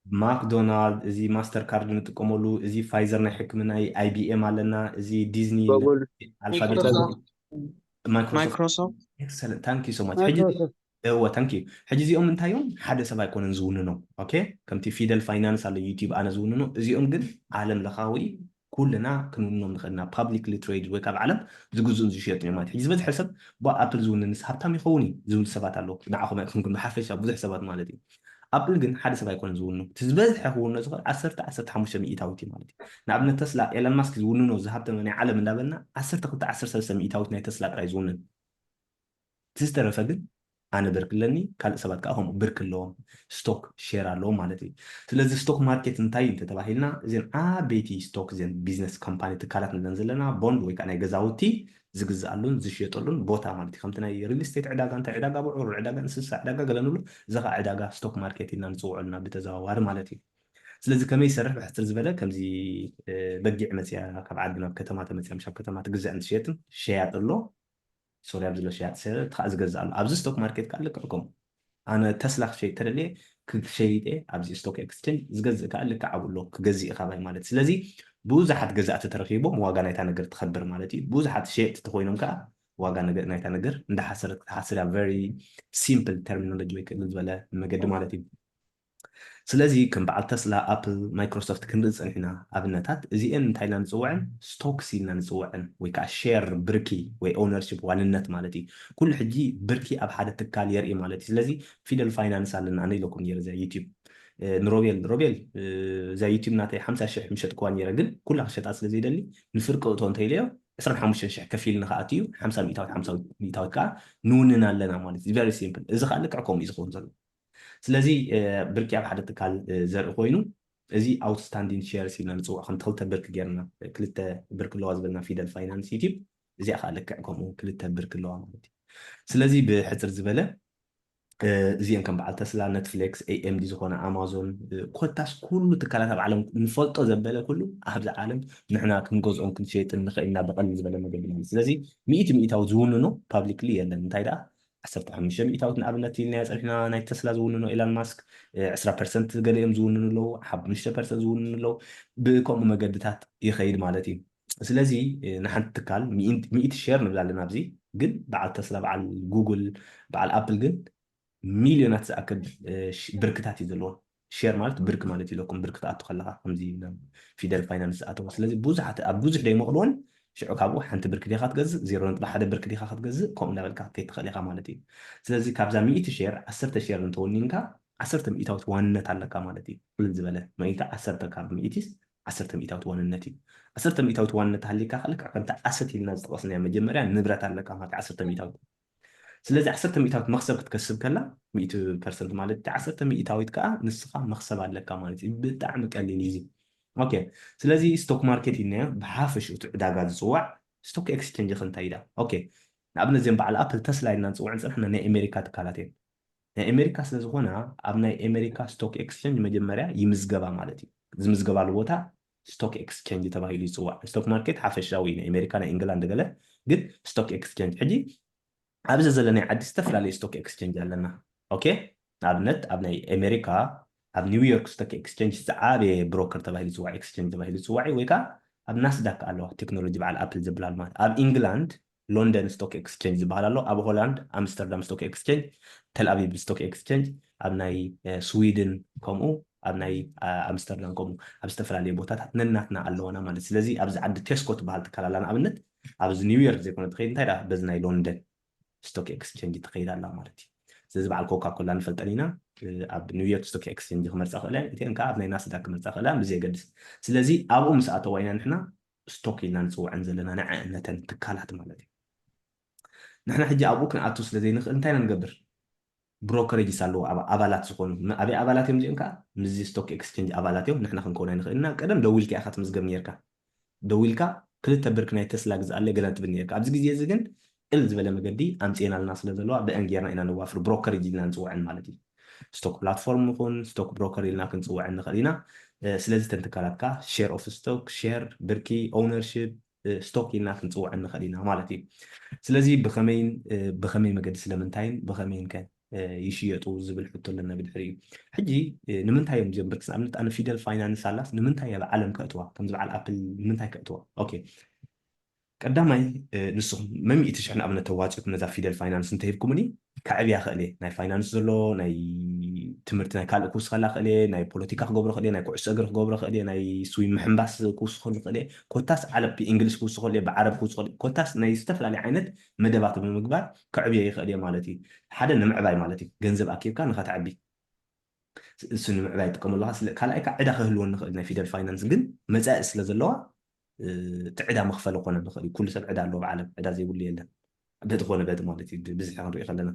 ማክዶናልድ፣ እዚ ማስተር ካርድ ንጥቀመሉ፣ እዚ ፋይዘር ናይ ሕክምና፣ ኣይቢኤም ኣለና፣ እዚ ዲዝኒ፣ ኣልፋቤት፣ ማይክሮሶፍት። ኤክሰለንት፣ ታንክ ዩ ሶ ማች። ሕጂ እወ፣ ታንክ ዩ። ሕጂ እዚኦም እንታይ እዮም? ሓደ ሰብ ኣይኮነን ዝውንኖም። ኦኬ፣ ከምቲ ፊደል ፋይናንስ ኣሎ ዩቲዩብ ኣነ ዝውንኖ፣ እዚኦም ግን ዓለም ለኻዊ ኩልና ክንውንኖም ንኽእልና ፓብሊክሊ ትሬድ ወይ ካብ ዓለም ዝግዝኡን ዝሸጡን እዮም ማለት። ሕጂ ዝበዝሐ ሰብ ባ ኣፕል ዝውንንስ ሃብታም ይኸውን እዩ ዝብሉ ሰባት ኣለዉ። ንዓኹም ኣይኮንኩም፣ ብሓፈሻ ብዙሕ ሰባት ማለት እዩ። ኣፕል ግን ሓደ ሰብ ኣይኮነን ዝውንኖ። እቲ ዝበዝሐ ክውንኖ ዝኽእል ዓሰርተ ዓሰርተ ሓሙሽተ ሚእታዊት እዩ ማለት እዩ። ንኣብነት ተስላ ኤለን ማስክ ዝውንኖ ዝሃብተመ ናይ ዓለም እንዳበልና ዓሰርተ ክልተ ዓሰርተ ሰለስተ ሚእታዊት ናይ ተስላ ጥራይ ዝውንን። እቲ ዝተረፈ ግን ኣነ ብርክ ኣለኒ፣ ካልእ ሰባት ከዓ ከምኡ ብርክ ኣለዎም፣ ስቶክ ሼር ኣለዎም ማለት እዩ። ስለዚ ስቶክ ማርኬት እንታይ እዩ እንተተባሂልና፣ እዘን ዓበይቲ ስቶክ፣ እዘን ቢዝነስ ካምፓኒ ትካላት ንብለን ዘለና፣ ቦንድ ወይ ከዓ ናይ ገዛውቲ ዝግዝኣሉን ዝሽየጠሉን ቦታ ማለት እዩ። ከምቲ ናይ ሪል ስቴት ዕዳጋ፣ እንታይ ዕዳጋ፣ ብዑር ዕዳጋ፣ እንስሳ ዕዳጋ ገለ ንብሎ፣ እዚ ከዓ ዕዳጋ ስቶክ ማርኬት ኢልና ንፅውዖ ኣለና ብተዘዋዋሪ ማለት እዩ። ስለዚ ከመይ ይሰርሕ ብሕፅር ዝበለ፣ ከምዚ በጊዕ መፅያ ካብ ዓዲ ናብ ከተማ ተመፅያ፣ ምሽ ኣብ ከተማ ትግዛእን ትሸየጥን ሸያጥ ኣሎ። ሶሪ፣ ኣብዚ ዘሎ ሸያጥ ሰረት ከዓ ዝገዝእ ኣሎ። ኣብዚ ስቶክ ማርኬት ከዓ ልክዕ ከምኡ። ኣነ ተስላ ክሸይጥ ተደልየ ክሸይጥ እየ ኣብዚ ስቶክ ኤክስቼንጅ፣ ዝገዝእ ከዓ ልክዕ ኣብኡ ኣሎ፣ ክገዝእ እዩ ካባይ ማለት። ስለዚ ብዙሓት ገዛእቲ ተረኺቦም ዋጋ ናይታ ነገር ትኸብር ማለት እዩ። ብዙሓት ሸየጥቲ ተኮይኖም ከዓ ዋጋ ነገር ናይታ ነገር እንዳሓሰረት ክትሓስር እያ። ቨሪ ሲምፕል ተርሚኖሎጂ ወይ ክእልል ዝበለ መገዲ ማለት እዩ። ስለዚ ከም በዓል ተስላ፣ ኣፕል፣ ማይክሮሶፍት ክንርኢ ፀኒሕና ኣብነታት። እዚአን እንታይ ኢልና ንፅውዐን? ስቶክስ ኢልና ንፅውዐን፣ ወይ ከዓ ሼር፣ ብርኪ ወይ ኦነርሽፕ፣ ዋንነት ማለት እዩ። ኩሉ ሕጂ ብርኪ ኣብ ሓደ ትካል የርኢ ማለት እዩ። ስለዚ ፊደል ፋይናንስ ኣለና ኣነ ኢለኩም ነይረ እዛ ዩቲዩብ ንሮቤል፣ ሮቤል እዛ ዩቲዩብ ናተይ ሓምሳ ሽሕ ምሸጥክዋ ነይረ፣ ግን ኩላ ክሸጣ ስለ ዘይደሊ ንፍርቂ እቶ እንተኢለዮ ዕስራን ሓሙሽተን ሽሕ ከፊል ንክኣት እዩ። ሓምሳ ሚእታዊት ሓምሳ ሚእታዊት ከዓ ንውንን ኣለና ማለት እዩ። ቨሪ ሲምፕል። እዚ ከዓ ልክዕ ከምኡ እዩ ዝኸውን ዘሎ። ስለዚ ብርኪ ኣብ ሓደ ትካል ዘርኢ ኮይኑ፣ እዚ ኣውትስታንዲንግ ሼርስ ኢልና ንፅውዖ፣ ከምቲ ክልተ ብርኪ ጌርና፣ ክልተ ብርኪ ኣለዋ ዝበልና ፊደል ፋይናንስ ዩቲዩብ፣ እዚኣ ከዓ ልክዕ ከምኡ ክልተ ብርኪ ኣለዋ ማለት እዩ። ስለዚ ብሕፅር ዝበለ እዚአን ከም በዓል ተስላ፣ ነትፍሌክስ፣ ኤኤምዲ ዝኾነ ኣማዞን፣ ኮታስ ኩሉ ትካላት ኣብ ዓለም ንፈልጦ ዘበለ ኩሉ ኣብዚ ዓለም ንሕና ክንገዝኦን ክንሸይጥን ንኽእል ኢና ብቐሊል ዝበለ መገዲ ማለት። ስለዚ ሚእቲ ሚእታዊ ዝውንኖ ፓብሊክሊ የለን። እንታይ ደኣ ዓሰርተ ሓሙሽተ ሚእታዊት ንኣብነት ኢልናዮ ጸኒሕና፣ ናይ ተስላ ዝውንኖ ኤላን ማስክ ዕስራ ፐርሰንት ገሊኦም ዝውንኑ ኣለዉ፣ ሓሙሽተ ፐርሰንት ዝውንኑ ኣለዉ። ብከምኡ መገድታት ይኸይድ ማለት እዩ። ስለዚ ንሓንቲ ትካል ሚእቲ ሼር ንብል ኣለና ኣብዚ፣ ግን በዓል ተስላ፣ በዓል ጉግል፣ በዓል ኣፕል ግን ሚልዮናት ዝኣክል ብርክታት እዩ ዘለዎ። ሼር ማለት ብርክ ማለት እዩ ኢለኩም፣ ብርክ ትኣቱ ከለካ ከምዚ ናብ ፊደል ፋይናንስ ዝኣተወ። ስለዚ ብዙሓት ኣብ ብዙሕ ደይመቕልዎን ሽዑ ካብኡ ሓንቲ ብርክ ዲኻ ክትገዝእ፣ ዜሮ ነጥቢ ሓደ ብርክ ዲኻ ክትገዝእ፣ ከምኡ እንዳበልካ ክትከይድ ትኽእል ኢኻ ማለት እዩ። ስለዚ ካብዛ ሚእቲ ሼር ዓሰርተ ሼር እንተወኒንካ ዓሰርተ ሚእታዊት ዋንነት ኣለካ ማለት እዩ። ቅልል ዝበለ መኢታ ዓሰርተ ካብ ሚእቲስ ዓሰርተ ሚእታዊት ዋንነት እዩ። ዓሰርተ ሚእታዊት ዋንነት ሃሊካ ከልካ ከምቲ ኣሰት ኢልና ዝጠቐስናዮ መጀመርያ ንብረት ኣለካ ማለት ዓሰርተ ሚእታዊት። ስለዚ ዓሰርተ ሚእታዊት መኽሰብ ክትከስብ ከላ ሚእቲ ፐርሰንት ማለት እቲ ዓሰርተ ሚእታዊት ከዓ ንስኻ መኽሰብ ኣለካ ማለት እዩ። ብጣዕሚ ቀሊል እዩ እዚ። ኦኬ፣ ስለዚ ስቶክ ማርኬት ኢልናዮ ብሓፈሽኡ እቲ ዕዳጋ ዝፅዋዕ። ስቶክ ኤክስቼንጅ ከ እንታይ ኢዳ? ኦኬ፣ ንኣብነት እዚኦም በዓል ኣፕል ተስላ ኢልና ንፅውዐን ፀንሕና ናይ ኣሜሪካ ትካላት እዮም። ናይ ኣሜሪካ ስለ ዝኾና ኣብ ናይ ኣሜሪካ ስቶክ ኤክስቼንጅ መጀመርያ ይምዝገባ ማለት እዩ። ዝምዝገባሉ ቦታ ስቶክ ኤክስቼንጅ ተባሂሉ ይፅዋዕ። ስቶክ ማርኬት ሓፈሻዊ እዩ፣ ናይ ኣሜሪካ ናይ ኢንግላንድ ገለ፣ ግን ስቶክ ኤክስቼንጅ ሕጂ ኣብዚ ዘለናይ ዓዲ ዝተፈላለዩ ስቶክ ኤክስቼንጅ ኣለና። ኦኬ፣ ንኣብነት ኣብ ናይ ኣሜሪካ ኣብ ኒውዮርክ ስቶክ ኤክስቼንጅ ዝዓበየ ብሮከር ተባሂሉ ዝፅዋዕ፣ ኤክስቼንጅ ተባሂሉ ዝፅዋዕ እዩ፣ ወይ ከዓ ኣብ ናስዳክ ኣለዋ፣ ቴክኖሎጂ በዓል ኣፕል ዝበሃል ማለት። ኣብ ኢንግላንድ ሎንደን ስቶክ ኤክስቼንጅ ዝበሃል ኣሎ፣ ኣብ ሆላንድ ኣምስተርዳም ስቶክ ኤክስቼንጅ፣ ተልኣቪቭ ስቶክ ኤክስቼንጅ፣ ኣብ ናይ ስዊድን ከምኡ፣ ኣብ ናይ ኣምስተርዳም ከምኡ፣ ኣብ ዝተፈላለዩ ቦታታት ነናትና ኣለዋና ማለት። ስለዚ ኣብዚ ዓዲ ቴስኮ ትበሃል ትካል ኣላ ንኣብነት፣ ኣብዚ ኒውዮርክ ዘይኮነ ትኸይድ እንታይ ደኣ በዚ ናይ ሎንደን ስቶክ ኤክስቼንጅ ትኸይድ ኣላ ማለት እዩ። ስለዚ በዓል ኮካ ኮላ ንፈልጠን ኢና፣ ኣብ ኒውዮርክ ስቶክ ኤክስቼንጅ ክመርፃ ክእለ እቲአን ከዓ ኣብ ናይ ናስዳክ ክመርፃ ክእለ ብዘየገድስ። ስለዚ ኣብኡ ምስ ኣተዋ ኢና ንሕና ስቶክ ኢልና ንፅውዐን ዘለና ንዐእነተን ትካላት ማለት እዩ። ንሕና ሕጂ ኣብኡ ክንኣቱ ስለ ዘይንኽእል እንታይ ኢና ንገብር? ብሮከሬጅስ ኣለዉ፣ ኣባላት ዝኾኑ። ኣበይ ኣባላት እዮም እዚኦም ከዓ? ምስዚ ስቶክ ኤክስቼንጅ ኣባላት እዮም። ንሕና ክንከውን ኣይንኽእል ኢና። ቀደም ደዊልካ ኢኻ ትምዝገብ ነርካ። ደዊልካ ክልተ ብርክ ናይ ተስላ ግዝኣለይ ገለ ትብል ነርካ። ኣብዚ ግዜ እዚ ግን ቅል ዝበለ መገዲ ኣምፅኤናልና ስለ ዘለዋ ብአን ጌርና ኢና ነዋፍር። ብሮከሬጅ ኢልና ንፅውዐን ማለት እዩ። ስቶክ ፕላትፎርም ይኹን ስቶክ ብሮከር ኢልና ክንፅውዐን ንኽእል ኢና። ስለዚ ተን ትካላት ከዓ ሼር ኦፍ ስቶክ፣ ሼር፣ ብርኪ፣ ኦውነርሽፕ፣ ስቶክ ኢልና ክንፅውዐን ንኽእል ኢና ማለት እዩ። ስለዚ ብኸመይን ብኸመይ መገዲ ስለምንታይን ብኸመይን ከ ይሽየጡ ዝብል ሕቶ ኣለና ብድሕሪኡ። ሕጂ ንምንታይ እዮም እዚኦም ብርክስ ንኣብነት ኣነ ፊደል ፋይናንስ ኣላስ ንምንታይ ኣብ ዓለም ከእትዋ ከምዚ በዓል ኣፕል ንምንታይ ከእትዋ? ኦኬ፣ ቀዳማይ ንስኹም መሚእቲ ሽሕ ንኣብነት ተዋፂኹም ነዛ ፊደል ፋይናንስ እንተሂብኩምኒ ከዕብያ ክእለ፣ ናይ ፋይናንስ ዘሎ ናይ ትምህርቲ ናይ ካልእ ክውስኸላ ክእለ፣ ናይ ፖለቲካ ክገብሮ ክእለ፣ ናይ ኩዕሶ እግሪ ክገብሮ ክእለ፣ ናይ ስዊም ምሕንባስ ክውስኸሉ ክእለ፣ ኮታስ ዓለብ ብእንግሊሽ ክውስኸሉ እየ፣ ብዓረብ ክውስኸሉ፣ ኮታስ ናይ ዝተፈላለዩ ዓይነት መደባት ብምግባር ከዕብዮ ይኽእል እየ ማለት እዩ። ሓደ ንምዕባይ ማለት እዩ፣ ገንዘብ ኣኪብካ ንኸተዕቢ እሱ ንምዕባይ ይጥቀሙ ኣለካ። ካልኣይ ከዓ ዕዳ ክህልወኒ ይኽእል ናይ ፊደል ፋይናንስ፣ ግን መፃኢ ስለ ዘለዋ እቲ ዕዳ መኽፈሊ ክኾነ ንኽእል እዩ። ኩሉ ሰብ ዕዳ ኣለዎ ብዓለም፣ ዕዳ ዘይብሉ የለን። በቲ ኮነ በቲ ማለት እዩ ብዝሒ ክንሪኦ ከለና።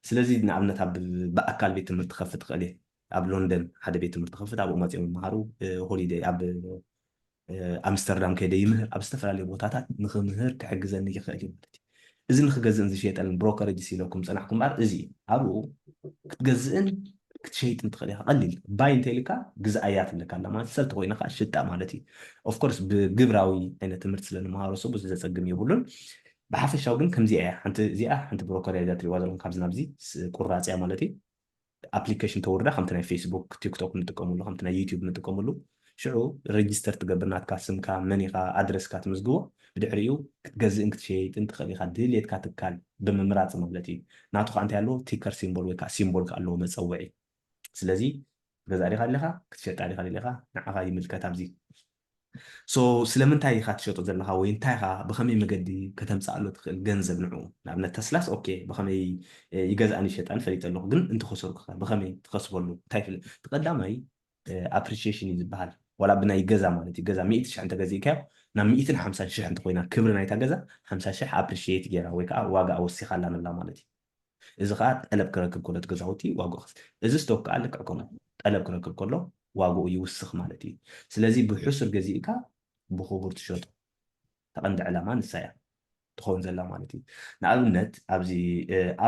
ስለዚ ንኣብነት ኣብ ብኣካል ቤት ትምህርቲ ክኸፍት ይኽእል እየ። ኣብ ሎንደን ሓደ ቤት ትምህርቲ ክኸፍት፣ ኣብኡ መፂኦም ይመሃሩ። ሆሊደይ ኣብ ኣምስተርዳም ከይደ ይምህር፣ ኣብ ዝተፈላለዩ ቦታታት ንኽምህር ክሕግዘኒ ይኽእል እዩ ማለት እዩ። እዚ ንክገዝእን ዝሸየጠልን ብሮከሬጅ ኢለኩም ፀናሕኩም እምበር እዚ ኣብኡ ክትገዝእን ክትሸይጥን ትኽእል ኢኻ። ቀሊል ባይ እንተኢልካ ግዝኣያ ትብለካ ኣላ ማለት፣ ሰልቲ ኮይና ከዓ ሽጣ ማለት እዩ። ኦፍኮርስ ብግብራዊ ዓይነት ትምህርቲ ስለ ንመሃሮ ሰው ብዙሕ ዘፀግም የብሉን። ብሓፈሻዊ ግን ከምዚኣ እያ። ሓንቲ እዚኣ ሓንቲ ብሮከር እያ እዛ ትሪእዋ ዘለኹም ካብዚ ናብዚ ቁራፅ እያ ማለት እዩ። ኣፕሊኬሽን ተውርዳ ከምቲ ናይ ፌስቡክ፣ ቲክቶክ ንጥቀመሉ፣ ከምቲ ናይ ዩቲዩብ ንጥቀመሉ። ሽዑ ሬጅስተር ትገብር ናትካ ስምካ፣ መን ኢኻ፣ ኣድረስካ ትምዝግቦ። ብድሕሪኡ ክትገዝእን ክትሸይጥን ትኽእል ኢኻ፣ ድልየትካ ትካል ብምምራፅ ማለት እዩ። ናቱ ከዓ እንታይ ኣለዎ? ቲከር ሲምቦል ወይ ከዓ ሲምቦል ኣለዎ መፀውዒ። ስለዚ ክትገዝኣ ዲኻ ደሊኻ ክትሸጣ ዲኻ ደሊኻ ንዓኻ ይምልከት ኣብዚ። So ስለምንታይ ኢኻ ትሸጦ ዘለኻ ወይ እንታይ ኢኻ ብኸመይ መገዲ ከተምፅኣሉ ትኽእል ገንዘብ ንዑ? ንኣብነት ተስላስ ኦኬ ብኸመይ ይገዝኣን ይሸጣን ፈሊጠ ኣለኹ፣ ግን እንተኸሰርኩ ብኸመይ ትኸስበሉ እንታይ ፍል እቲ ቀዳማይ ኣፕሪሺሽን እዩ ዝበሃል። ዋላ ብናይ ገዛ ማለት እዩ፣ ገዛ ሚእቲ ሽሕ እንተገዚእካዮ ናብ ሚእትን ሓምሳን ሽሕ እንተኮይና ክብሪ ናይታ ገዛ ሓምሳ ሽሕ ኣፕሪሺየት ገይራ ወይ ከዓ ዋጋ ወሲኻላ ንብላ ማለት እዩ። እዚ ከዓ ጠለብ ክረክብ ከሎ እቲ ገዛውቲ ዋጋ ክስ እዚ ስቶክ ከዓ ልክዕ ከምኡ ጠለብ ክረክብ ከሎ ዋጋኡ ይውስኽ ማለት እዩ። ስለዚ ብሕሱር ገዚእካ ብክቡር ትሸጦ ተቐንዲ ዕላማ ንሳ እያ ትኸውን ዘላ ማለት እዩ። ንኣብነት ኣብዚ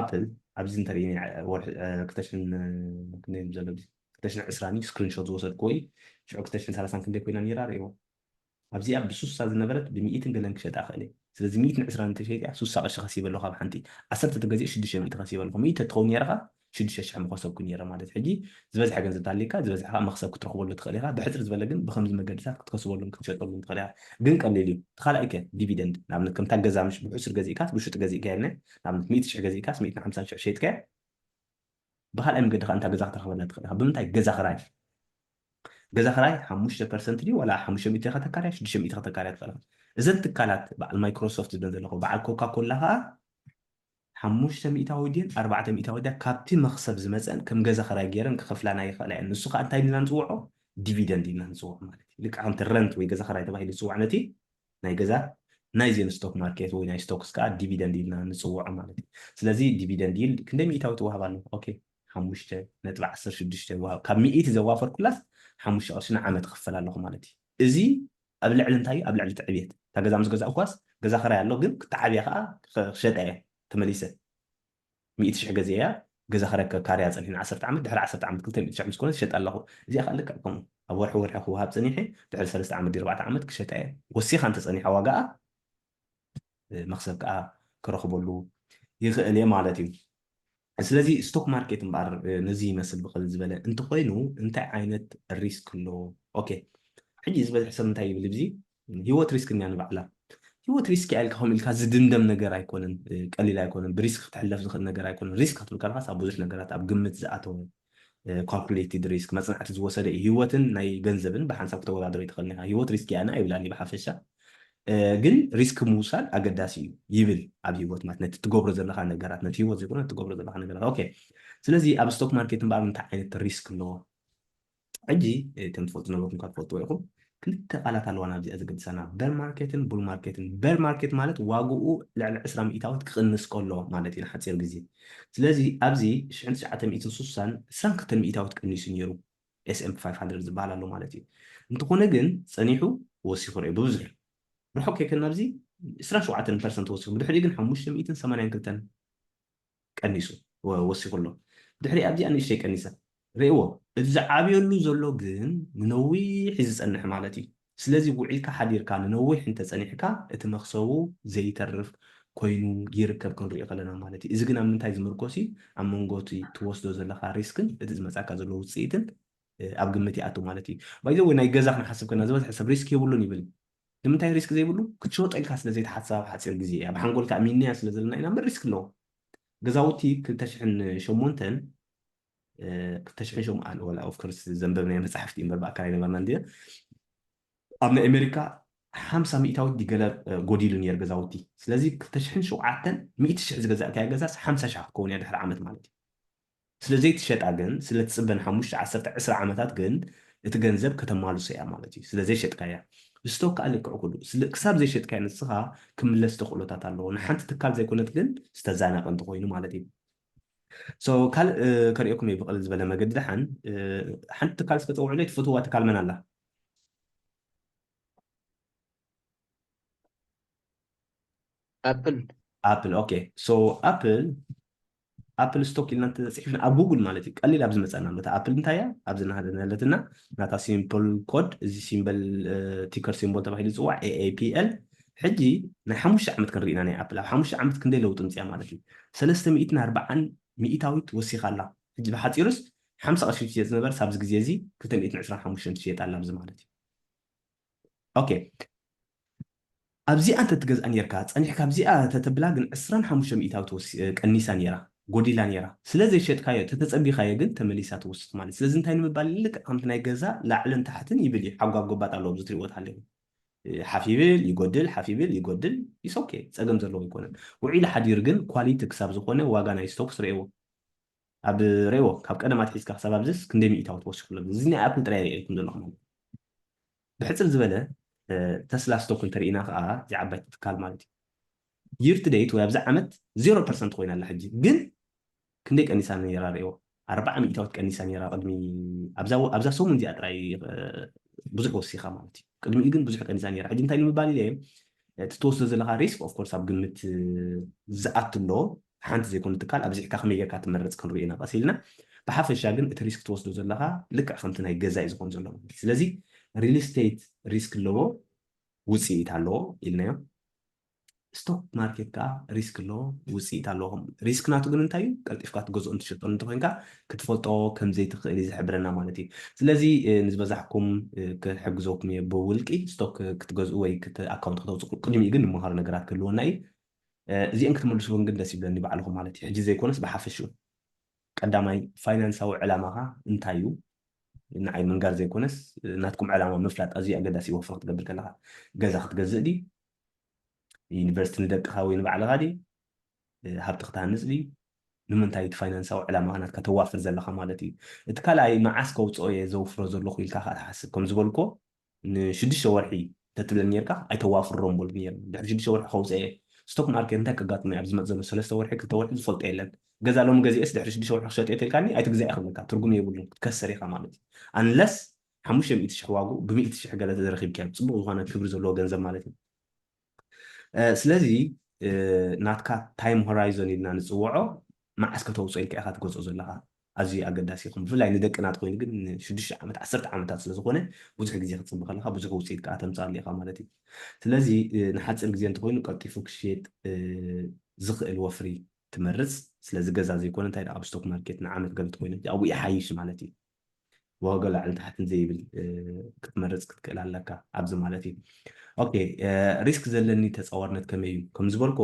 ኣፕል ኣብዚ እንተርኢ ክተሽን ክንደይ ዘሎ ክተሽን ዕስራን እዩ ስክሪንሾት ዝወሰድክዎ እዩ። ሽዑ ክተሽን ሰላሳን ክንደይ ኮይና ነይራ ርእዎ። ኣብዚኣ ብሱሳ ዝነበረት ብሚእትን ገለን ክሸጣ ክእል እየ። ስለዚ ሚእትን ዕስራን እንተሸይጥያ ሱሳ ቅርሺ ከሲበ ኣለኹ። ኣብ ሓንቲ ዓሰርተ ተገዚኦ ሽዱሽተ ሚእቲ ከሲበ ኣለኹ። ሚእቲ ተትኸውን ነይርካ ሽዱሽተ ሽሕ ምኸሰብኩ ነይረ ማለት። ሕጂ ዝበዝሐ ገንዘብ ታሊካ ዝበዝሐ ከዓ መክሰብ ክትረኽበሉ ትኽእል ኢኻ። ብሕፅር ዝበለ ግን ብከምዚ መገድታት ክትከስበሉን ክትሸጠሉን ትኽእል ኢኻ። ግን ቀሊል እዩ። እቲ ካልኣይ ከ ዲቪደንድ ንኣብነት ከምታ ገዛ ምሽ ብሕሱር ገዚእካስ ብሹጥ ገዚእካ የልነ ንኣብነት ሚእቲ ሽሕ ገዚእካስ ሚእትን ሓምሳን ሽሕ ሸይጥካ ብካልኣይ መገዲ ከዓ እንታ ገዛ ክትረኽበላ ትኽእል ኢኻ። ብምንታይ? ገዛ ክራይ። ገዛ ክራይ ሓሙሽተ ፐርሰንት ድዩ ዋላ ሓሙሽተ ሚእቲ ኢኻ ተካርያ ሽዱሽተ ሚእቲ ኢኻ ተካርያ ትኽእል ኢኻ። እዘን ትካላት በዓል ማይክሮሶፍት ዝበን ዘለኹ በዓል ኮካ ኮላ ከዓ ሓሙሽተ ሚእታዊ ድየን ኣርባዕተ ሚእታዊ ድያ ካብቲ መኽሰብ ዝመፀን ከም ገዛ ክራይ ገይረን ክኸፍላና ይኽእላ እየን። ንሱ ከዓ እንታይ ኢልና ንፅውዖ? ዲቪደንድ ኢልና ንፅውዖ ማለት እዩ። ልክዕ ከምቲ ረንት ወይ ገዛ ክራይ ተባሂሉ ዝፅዋዕ ነቲ ናይ ገዛ ናይዚን ስቶክ ማርኬት ወይ ናይ ስቶክስ ከዓ ዲቪደንድ ኢልና ንፅውዖ ማለት እዩ። ስለዚ ዲቪደንድ ይልድ ክንደይ ሚእታዊ ትወሃብ ኣሎ? ኦኬ ሓሙሽተ ነጥቢ ዓሰርተ ሽዱሽተ ይወሃብ። ካብ ሚእቲ ዘዋፈርኩላስ ሓሙሽተ ቅርሺ ንዓመት ክፈል ኣለኹ ማለት እዩ። እዚ ኣብ ልዕሊ እንታይ እዩ? ኣብ ልዕሊ ትዕብየት። እታ ገዛ ምስ ገዛእኳስ ገዛ ክራይ ኣሎ፣ ግን ክተዓብያ ከዓ ክሸጣ እየ ተመሊሰ። ሚእቲ ሽሕ ገዚአ እያ ገዛ ክረከብ ካርያ ጸኒሕና ዓሰርተ ዓመት፣ ድሕሪ ዓሰርተ ዓመት ክልተ ሚእቲ ሽሕ ምስ ኮነ ዝሸጣ ኣለኹ። እዚኣ ከዓ ልክዕ ከምኡ ኣብ ወርሒ ወርሒ ክወሃብ ጸኒሐ ድሕሪ ሰለስተ ዓመት ድሕሪ ኣርባዕተ ዓመት ክሸጣ እየ። ወሲኻ እንተጸኒሓ ዋጋኣ መኽሰብ ከዓ ክረኽበሉ ይኽእል እየ ማለት እዩ። ስለዚ ስቶክ ማርኬት እምበኣር ነዚ ይመስል ብቕል ዝበለ እንተኮይኑ እንታይ ዓይነት ሪስክ ኣለዎ? ኦኬ ሕጂ ዝበዝሕ ሰብ እንታይ ይብል ብዚ ህይወት ሪስክ እኒያ ንባዕላ ህይወት ሪስክ ኢልካ ከም ኢልካ ዝድምደም ነገር ኣይኮነን፣ ቀሊል ኣይኮነን፣ ብሪስክ ክትሕለፍ ዝኽእል ነገር ኣይኮነን። ሪስክ ክትብል ከለካስ ኣብ ብዙሕ ነገራት ኣብ ግምት ዝኣተወ ካልኩሌትድ ሪስክ መፅናዕቲ ዝወሰደ እዩ። ህይወትን ናይ ገንዘብን ብሓንሳብ ክተወዳደሮ ይትኽእል ኒኻ። ህይወት ሪስክ ያና ኣይብላን ብሓፈሻ ግን ሪስክ ምውሳድ ኣገዳሲ እዩ ይብል ኣብ ህይወት ማለት ነቲ ትገብሮ ዘለካ ነገራት ነቲ ህይወት ዘይኮነ ትገብሮ ዘለካ ነገራት ኦኬ። ስለዚ ኣብ ስቶክ ማርኬት እምበኣር እንታይ ዓይነት ሪስክ ኣለዎ? ሕጂ ከም ትፈልጡ ነበርኩም ካብ ትፈልጥዎ ኢኹም ክልተ ቃላት ኣለዋ ናብዚኣ ዝገድሰና በር ማርኬትን ቡል ማርኬትን። በር ማርኬት ማለት ዋግኡ ልዕሊ ዕስራ ሚእታዊት ክቕንስ ከሎ ማለት እዩ ንሓፂር ግዜ። ስለዚ ኣብዚ ሽሕን ትሽዓተ ሚእትን ሱሳን ዕስራን ክልተን ሚእታዊት ቀኒሱ ነይሩ። S&P five hundred ዝበሃል ኣሎ ማለት እዩ። እንተኾነ ግን ጸኒሑ ወሲኹ ርእ ብብዙሕ ርሑቕ ከይከን ናብዚ ዕስራን ሸውዓተን ፐርሰንት ወሲኹ ብድሕሪኡ ግን ሓሙሽተ ሚእትን ሰማንያን ክልተን ቀኒሱ ወሲኹ ኣሎ። ድሕሪ ኣብዚኣ ንእሽተይ ቀኒሳ ርእዎ። እቲ ዝዓብየሉ ዘሎ ግን ንነዊሕ እዩ ዝጸንሕ ማለት እዩ። ስለዚ ውዒልካ ሓዲርካ ንነዊሕ እንተጸኒሕካ እቲ መኽሰቡ ዘይተርፍ ኮይኑ ይርከብ ክንሪኦ ከለና ማለት እዩ። እዚ ግን ኣብ ምንታይ ዝምርኮስ እዩ? ኣብ መንጎ እቲ ትወስዶ ዘለካ ሪስክን እቲ ዝመጻካ ዘሎ ውጽኢትን ኣብ ግምት ይኣቱ ማለት እዩ። ባይዘ ወይ ናይ ገዛ ክንሓስብ ከና ዝበዝሐ ሰብ ሪስክ የብሉን ይብል። ንምንታይ ሪስክ ዘይብሉ? ክትሸወጦ ኢልካ ስለ ዘይትሓስብ ኣብ ሓፂር ግዜ እያ። ብሓንጎልካ ኣሚንያ ስለ ዘለና ኢና እምበር ሪስክ ኣለዎ። ገዛውቲ ክልተ ሽሕን ሸሞንተን ክልተ ሽሕን ሸሞንተን ወላ ኦፍኮርስ ዘንበብናዮ መፅሓፍቲ እምበር ብኣካል ኣይነበርና እንዲ ኣብ ናይ ኣሜሪካ ሓምሳ ሚእታዊት ዲገለ ጎዲሉ ነይር ገዛውቲ። ስለዚ ክልተ ሽሕን ሸውዓተን ሚእቲ ሽሕ ዝገዛእካዮ ገዛስ ሓምሳ ሽሕ ክትከውን እያ ድሕሪ ዓመት ማለት እዩ። ስለ ዘይትሸጣ ግን ስለ ትፅበን ሓሙሽተ ዓሰርተ ዕስራ ዓመታት ግን እቲ ገንዘብ ከተማልሶ እያ ማለት እዩ። ስለ ዘይሸጥካያ ስቶክ ከዓ ልክዕ ኩሉ ክሳብ ዘይሸጥካያ ንስኻ ክምለስ ተኽእሎታት ኣለዎ። ንሓንቲ ትካል ዘይኮነት ግን ዝተዛነቐ እንተኮይኑ ማለት እዩ። ካልእ ከርእየኩም እየ ብቕልል ዝበለ መገዲ ደሓን ሓንቲ ትካል እስከ ፀውዕለይ ትፈትዋ ትካል መን ኣላ? ኣፕል ኣፕል ኦኬ ሶ ኣፕል ኣፕል ስቶክ ኢልና እንተፅሒፍና ኣብ ጉግል ማለት እዩ ቀሊል ኣብ ዝመፀና ኣሎ። ኣፕል እንታይ እያ ኣብዚ ናሃደነለትና ናታ ሲምፕል ኮድ እዚ ሲምበል ቲከር ሲምቦል ተባሂሉ ዝፅዋዕ A A P L ሕጂ ናይ ሓሙሽተ ዓመት ክንርኢና ናይ ኣፕል ኣብ ሓሙሽተ ዓመት ክንደይ ለውጢ ምፅያ ማለት እዩ። ሰለስተ ሚእትን ኣርባዓን ሚእታዊት ወሲኻ ኣላ። ሕጂ ብሓፂሩስ ሓምሳ ቅርሺ ትሽየጥ ዝነበረ ሳብዚ ግዜ እዚ ክልተ ሚእትን ዕስራን ሓሙሽተን ትሽየጥ ኣላ ኣብዚ ማለት እዩ። ኦኬ ኣብዚኣ እንተትገዝኣ ነርካ ፀኒሕካ ኣብዚኣ ተተብላ ግን ዕስራን ሓሙሽተ ሚእታዊ ቀኒሳ ነራ። ጎዲላ ነይራ። ስለ ዘይሸጥካዮ፣ ተተጸቢኻዮ ግን ተመሊሳ ትውስኽ ማለት። ስለዚ እንታይ ንምባል፣ ልክዕ ከምቲ ናይ ገዛ ላዕልን ታሕትን ይብል እዩ። ሓጓብ ጎባጥ ኣለዎ፣ ኣብዚ ትሪእዎ ተሃሊኹም። ሓፍ ይብል፣ ይጎድል፣ ሓፍ ይብል፣ ይጎድል። ኢስ ኦኬ፣ ጸገም ዘለዎ ኣይኮነን። ውዒሉ ሓዲሩ ግን ኳሊቲ ክሳብ ዝኾነ ዋጋ ናይ ስቶክስ ርእይዎ። ኣብ ርእይዎ፣ ካብ ቀደም ኣትሒዝካ ክሳብ ኣብዚስ ክንደይ ሚእታዊ ትወስኽሎም። እዚ ናይ ኣፕል ጥራይ ርእየልኩም ዘለኹም ማለት። ብሕጽር ዝበለ፣ ተስላ ስቶክ እንተርኢና ከዓ፣ እዚ ዓባይ ትካል ማለት እዩ። ይር ቱ ደይት ወይ ኣብዚ ዓመት ዜሮ ፐርሰንት ኮይና ኣላ። ሕጂ ግን ክንደይ ቀኒሳ ነይራ ርእይዎ? ኣርባዓ ሚእታዊት ቀኒሳ ነይራ። ቅድሚ ኣብዛ ሰሙን እዚኣ ጥራይ ብዙሕ ወሲኻ ማለት እዩ። ቅድሚኡ ግን ብዙሕ ቀኒሳ ነይራ። ሕጂ እንታይ ንምባል ኢለ እቲ ትወስዶ ዘለኻ ሪስክ ኦፍኮርስ ኣብ ግምት ዝኣት ኣሎ። ሓንቲ ዘይኮነ ትካል ኣብዚሕካ ከመይ ጌርካ ትመርጽ ክንርኢ ኢና ቀስ ኢልና። ብሓፈሻ ግን እቲ ሪስክ ትወስዶ ዘለኻ ልክዕ ከምቲ ናይ ገዛ እዩ ዝኾን ዘሎ ማለት እዩ። ስለዚ ሪል ስቴት ሪስክ ኣለዎ፣ ውፅኢት ኣለዎ ኢልናዮ። ስቶክ ማርኬት ከዓ ሪስክ ኣለዎ፣ ውፅኢት ኣለዎ። ሪስክ ናቱ ግን እንታይ እዩ? ቀልጢፍካ ትገዝኦ እንትሸጦ እንተኮይንካ ክትፈልጦ ከምዘይትኽእል እዩ ዝሕብረና ማለት እዩ። ስለዚ ንዝበዛሕኩም ክሕግዘኩም እየ። ብውልቂ ስቶክ ክትገዝኡ ወይ ኣካውንት ክተውፅኡ ቅድሚኡ ግን ንምሃሩ ነገራት ክህልወና እዩ። እዚአን ክትምልስዎም ግን ደስ ይብለኒ ባዕልኹም ማለት እዩ። ሕጂ ዘይኮነስ ብሓፈሽኡ ቀዳማይ ፋይናንሳዊ ዕላማኻ እንታይ እዩ? ንዓይ ምንጋር ዘይኮነስ ናትኩም ዕላማ ምፍላጥ ኣዝዩ ኣገዳሲ እዩ። ወፍሪ ክትገብር ከለኻ ገዛ ክትገዝእ ድዩ? ዩኒቨርሲቲ ንደቅኻ ወይ ንባዕልኻ ድዩ? ሃብቲ ክትሃንጽ ድዩ? ንምንታይ እቲ ፋይናንሳዊ ዕላማ ናትካ ተዋፍር ዘለኻ ማለት እዩ። እቲ ካልኣይ መዓስ ከውፅኦ እየ ዘውፍሮ ዘለኹ ኢልካ ከዓ ትሓስብ። ከም ዝበልኮ ንሽዱሽተ ወርሒ ተትብለኒ ኔርካ ኣይተዋፍሮም በሉ ኔር። ድሕሪ ሽዱሽተ ወርሒ ከውፅኦ እየ። ስቶክ ማርኬት እንታይ ከጋጥሞ እዩ ኣብዚ መፅ ዘሎ ሰለስተ ወርሒ ክልተ ወርሒ ዝፈልጦ የለን። ገዛ ሎሚ ገዚኤስ ድሕሪ ሽዱሽተ ወርሒ ክሸጦ እየ ተልካኒ ኣይትግዛእ ክብለካ ትርጉም የብሉን ክትከስር ኢኻ ማለት እዩ። ኣንለስ ሓሙሽተ ሚእቲ ሽሕ ዋጉ ብሚእቲ ሽሕ ገለ ተዘረኺብካ ጽቡቕ ዝኾነ ክብሪ ዘለዎ ገንዘብ ማለት እዩ። ስለዚ ናትካ ታይም ሆራይዞን ኢልና ንፅውዖ መዓስ ከተውፅኦ ኢልካ ኢኻ ትገዝኦ ዘለኻ ኣዝዩ ኣገዳሲ ይኹን። ብፍላይ ንደቂ ናት ኮይኑ ግን ሽዱሽተ ዓመት ዓሰርተ ዓመታት ስለዝኾነ ብዙሕ ግዜ ክትፅቢ ከለካ ብዙሕ ውፅኢት ከዓ ተምፅኣሉ ኢኻ ማለት እዩ። ስለዚ ንሓፂር ግዜ እንተኮይኑ ቀልጢፉ ክሽየጥ ዝኽእል ወፍሪ ትመርፅ። ስለዚ ገዛ ዘይኮነ እንታይ ኣብ ስቶክ ማርኬት ንዓመት ገለ ተኮይኑ ኣብኡ ይሓይሽ ማለት እዩ። ዋጋ ላዕልን ታሕትን ዘይብል ክትመርፅ ክትክእል ኣለካ ኣብዚ ማለት እዩ። ኦኬ፣ ሪስክ ዘለኒ ተፃዋርነት ከመይ እዩ? ከም ዝበልኮ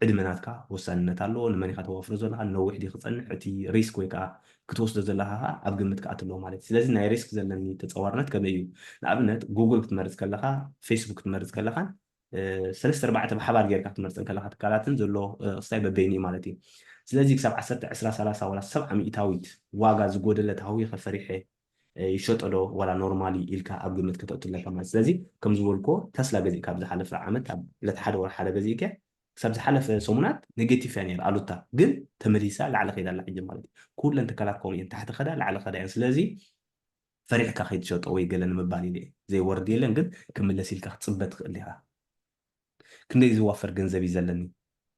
ዕድመ ናትካ ወሳንነት ኣለዎ። ንመን ኢኻ ተዋፍሮ ዘለካ? ነዊሕ ድዩ ክፀንሕ? እቲ ሪስክ ወይ ከዓ ክትወስዶ ዘለካ ከዓ ኣብ ግምት ክኣት ኣለዎ ማለት እዩ። ስለዚ ናይ ሪስክ ዘለኒ ተፃዋርነት ከመይ እዩ? ንኣብነት ጉግል ክትመርፅ ከለካ፣ ፌስቡክ ክትመርፅ ከለካን ሰለስተ ኣርባዕተ ብሓባር ጌርካ ክትመርፀን ከለካ ትካላትን ዘሎ ክስታይ በበይኒ ማለት እዩ። ስለዚ ክሳብ ዓሰርተ ዕስራ ሰላሳ ዋላ ሰብዓ ሚእታዊት ዋጋ ዝጎደለት ሃዊኸ ፈሪሐ ይሸጦ ዶ ዋላ ኖርማሊ ኢልካ ኣብ ግምት ከተእቱ ኣለካ ማለት። ስለዚ ከም ዝበልኮ ተስላ ገዚእካ ኣብ ዝሓለፈ ዓመት ኣብ ዕለት ሓደ ወር ሓደ ገዚእከ ክሳብ ዝሓለፈ ሰሙናት ኔጌቲቭ እያ ነይራ ኣሉታ፣ ግን ተመሊሳ ላዕሊ ከይዳ ኣላ ሕጂ ማለት እዩ። ኩለን ትካላት ከምኡ እየን፣ ታሕቲ ከዳ ላዕሊ ከዳ እየን። ስለዚ ፈሪሕካ ከይትሸጦ ወይ ገለ ንምባል ኢለ እየ። ዘይወርድ የለን፣ ግን ክምለስ ኢልካ ክትፅበ ትኽእል ኢኻ። ክንደይ ዝዋፈር ገንዘብ እዩ ዘለኒ?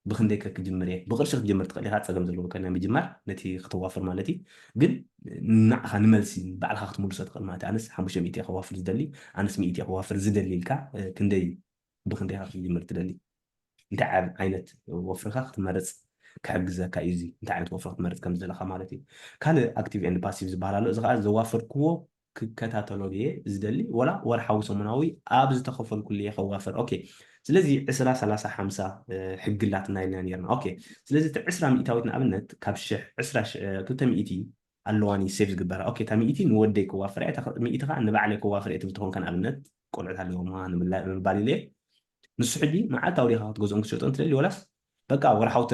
ብክንደይ ከ ክጅምር እየ? ብቅርሺ ክትጅምር ትኽእል ኢኻ፣ ፀገም ዘለዎ ከ ናይ ምጅማር ነቲ ክተዋፍር ማለት እዩ። ግን ንዓኻ ንመልሲ ባዕልኻ ክትምልሶ ትኽእል ማለት እዩ። ኣነስ ሓሙሽተ ሚእቲ እየ ከዋፍር ዝደሊ፣ ኣነስ ሚእቲ እየ ከዋፍር ዝደሊ ኢልካ ክንደይ ብክንደይ ኢኻ ክትጅምር ትደሊ? እንታይ ዓይነት ወፍርኻ ክትመርፅ ክሕግዘካ እዩ። እዚ እንታይ ዓይነት ወፍሪ ክትመርፅ ከም ዘለካ ማለት እዩ። ካልእ ኣክቲቭ ኤንድ ፓሲቭ ዝበሃል ኣሎ። እዚ ከዓ ዘዋፈርክዎ ክከታተሎ ድየ ዝደሊ ወላ ወርሓዊ ሰሙናዊ ኣብ ዝተኸፈልኩሉ እየ ከዋፍር። ኦኬ፣ ስለዚ ዕስራ ሰላሳ ሓምሳ ሕጊ ኣላትና ኢልና ነርና። ኦኬ፣ ስለዚ እቲ ዕስራ ሚእታዊት ንኣብነት ካብ ሽሕ ዕስራ ክልተ ሚእቲ ኣለዋኒ ሴቭ ዝግበራ። ኦኬ፣ እታ ሚእቲ ንወደይ ከዋፍር እያ፣ እታ ሚእቲ ከዓ ንባዕለይ ከዋፍር እየ ትብል ትኾንካ ንኣብነት ቆልዑት ኣለዎም ንምባል ኢለ። ንሱ ሕጂ መዓልታዊ ዲኻ ክትገዝኦን ክትሸጦን ትደሊ ወላስ በቃ ወርሓዊ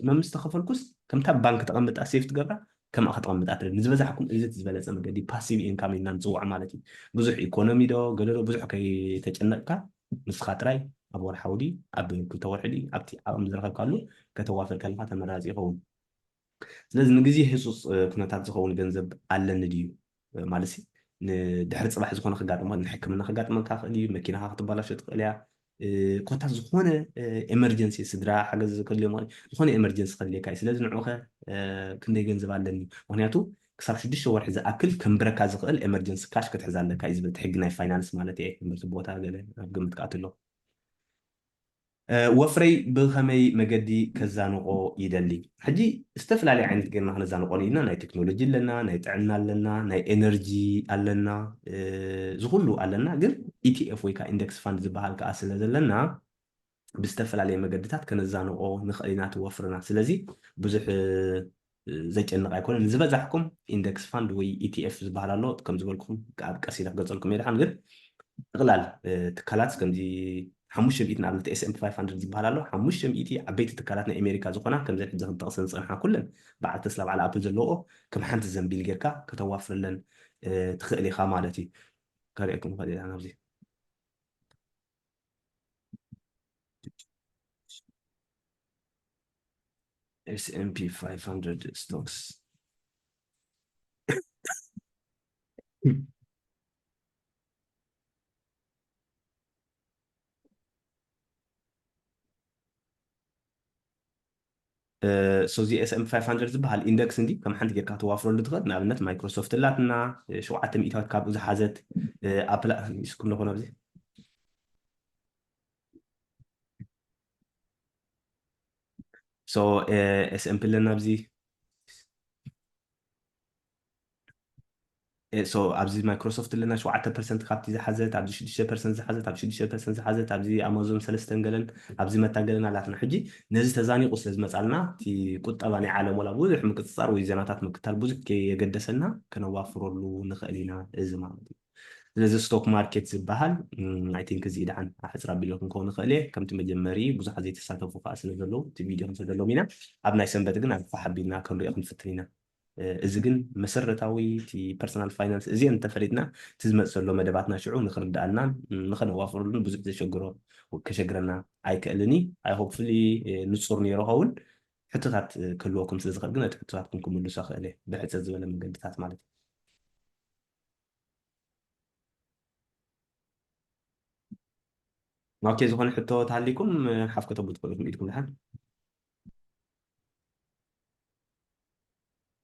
መምስ ተኸፈልኩስ ከምታ ባንክ ተቐምጣ ሴፍ ትገብራ ከምኣ ከተቐምጣ ትደሊ። ንዝበዛሕኩም እዚ ዝበለፀ መገዲ ፓሲቭ ኢንካም ኢልና ንፅውዖ ማለት እዩ። ብዙሕ ኢኮኖሚ ዶ ገለ ዶ ብዙሕ ከይተጨነቅካ ንስኻ ጥራይ ኣብ ወርሓዊ ድዩ ኣብ ክልተ ወርሒ ድዩ ኣብቲ ዓቕሚ ዝረኸብካሉ ከተዋፍር ከለካ ተመራፂ ይኸውን። ስለዚ ንግዜ ህፁፅ ኩነታት ዝኸውን ገንዘብ ኣለኒ ድዩ ማለት ንድሕሪ ፅባሕ ዝኾነ ክጋጥመ ንሕክምና ክጋጥመካ ክእል እዩ። መኪናካ ክትባላሾ ትኽእል እያ። ኮታ ዝኾነ ኤመርጀንሲ ስድራ ሓገዝ ክህልዮ ዝኾነ ኤመርጀንሲ ክህልየካ እዩ። ስለዚ ንዑኸ ክንደይ ገንዘብ ኣለኒ? ምክንያቱ ክሳብ ሽዱሽተ ወርሒ ዝኣክል ከንብረካ ዝኽእል ኤመርጀንሲ ካሽ ክትሕዝ ኣለካ እዩ ዝብል ሕጊ ናይ ፋይናንስ ማለት እየ። ትምህርቲ ቦታ ገለ ኣብ ግምት ክኣትሎ ወፍረይ ብኸመይ መገዲ ከዛንቆ ይደሊ? ሕጂ ዝተፈላለየ ዓይነት ጌርና ክነዛንቆ ንኢልና ናይ ቴክኖሎጂ ኣለና፣ ናይ ጥዕና ኣለና፣ ናይ ኤነርጂ ኣለና፣ እዚ ኩሉ ኣለና። ግን ኢቲኤፍ ወይ ከዓ ኢንደክስ ፋንድ ዝበሃል ከዓ ስለ ዘለና ብዝተፈላለየ መገድታት ከነዛንቆ ንኽእል ኢና እቲ ወፍርና። ስለዚ ብዙሕ ዘጨንቕ ኣይኮነን። ዝበዛሕኩም ኢንደክስ ፋንድ ወይ ኢቲኤፍ ዝበሃል ኣሎ። ከም ዝበልኩም ኣብ ቀስ ኢለ ክገልጸልኩም እየ። ድሓን ግን ጥቕላል ትካላት ከምዚ ሓሙሽተ ሚእቲ ንኣብነት ኤስኤምፒ ፋይቭ ሃንድረድ ዝበሃል ኣሎ። ሓሙሽተ ሚእቲ ዓበይቲ ትካላት ናይ ኣሜሪካ ዝኾና ከምዘን ሕጂ ክንጠቕሰን ዝጸንሓ ኩለን በዓል ተስላ በዓል ኣፕል ዘለዎ ከም ሓንቲ ዘንቢል ጌርካ ከተዋፍረለን ትኽእል ኢኻ ማለት እዩ። ከርእየኩም ይኽእል ኢና ናብዚ። S&P five hundred stocks. So እዚ S&P five hundred ዝበሃል ኢንደክስ እንዲ ከም ሓንቲ ጌርካ ተዋፍረሉ ትኽእል። ንኣብነት ማይክሮሶፍት ኣላትና ሸውዓተ ሚእታዊት ካብኡ ዝሓዘት ኣፕል ስኩም ዝኾነ ኣብዚ so S&P ኣለና ኣብዚ so ኣብዚ ማይክሮሶፍት ኣለና ሸውዓተ ፐርሰንት ካብቲ ዝሓዘት ኣብዚ ሽዱሽተ ፐርሰንት ዝሓዘት ኣብዚ ሽዱሽተ ፐርሰንት ዝሓዘት ኣብዚ ኣማዞን ሰለስተን ገለን ኣብዚ መታን ገለን ኣላትና ሕጂ ነዚ ተዛኒቑ ስለ ዝመፃልና እቲ ቁጠባ ናይ ዓለም ወላ ብዙሕ ምቅፅፃር ወይ ዜናታት ምክታል ብዙሕ ከየገደሰና ከነዋፍረሉ ንኽእል ኢና እዚ ማለት እዩ ስለዚ ስቶክ ማርኬት ዝበሃል I think እዚ ደሓን ኣሕፅር ኣቢለ ክንከውን ንኽእል እየ ከምቲ መጀመሪ ብዙሓት ዘይተሳተፉ ከዓ ስለ ዘለዉ እቲ ቪድዮ ክንሰደሎም ኢና ኣብ ናይ ሰንበት ግን ኣብ ፋሕ ኣቢልና ክንሪኦ ክንፍትን ኢና እዚ ግን መሰረታዊ እቲ ፐርሰናል ፋይናንስ እዚአን እንተፈሊጥና እቲ ዝመፅእ ዘሎ መደባትና ሽዑ ንክርድኣልናን ንኸነዋፍረሉን ብዙሕ ዘሸግሮ ከሸግረና ኣይክእልን እዩ። I hopefully ንፁር ነይሩ ኸውን ሕቶታት ክህልወኩም ስለ ዝኽእል ግን ነቲ ሕቶታትኩም ክምልሶ ክእል እየ ብሕፅር ዝበለ መገድታት ማለት እዩ። ኦኬ ዝኾነ ሕቶ ተሃሊኩም ሓፍ ከተብሉ ትኽእሉ ኢኹም ኢድኩም ድሓን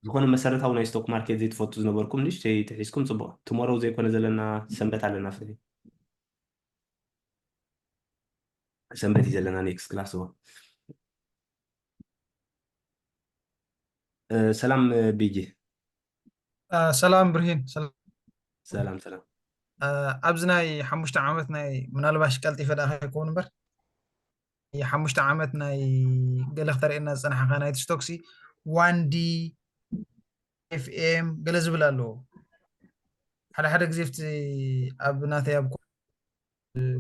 ዝኾነ መሰረታዊ ናይ ስቶክ ማርኬት ዘይትፈቱ ዝነበርኩም ንእሽተይ ተሒዝኩም ፅቡቕ ትሞሮው ዘይኮነ ዘለና ሰንበት ኣለና ፍትሒ ሰንበት እዩ ዘለና ኔክስት ክላስ እዎ ሰላም ቢጂ ሰላም ብርሂን ሰላም ሰላም ኣብዚ ናይ ሓሙሽተ ዓመት ናይ ምናልባሽ ቀልጢፈ ዳ ከይከውን እምበር ሓሙሽተ ዓመት ናይ ገለ ክተርእየና ዝፀናሕካ ናይቲ ስቶክሲ ዋን ዲ ኤፍኤም ገለ ዝብል ኣለዎ ሓደ ሓደ ግዜ ኣብቲ ኣብ ናተይ ኣብ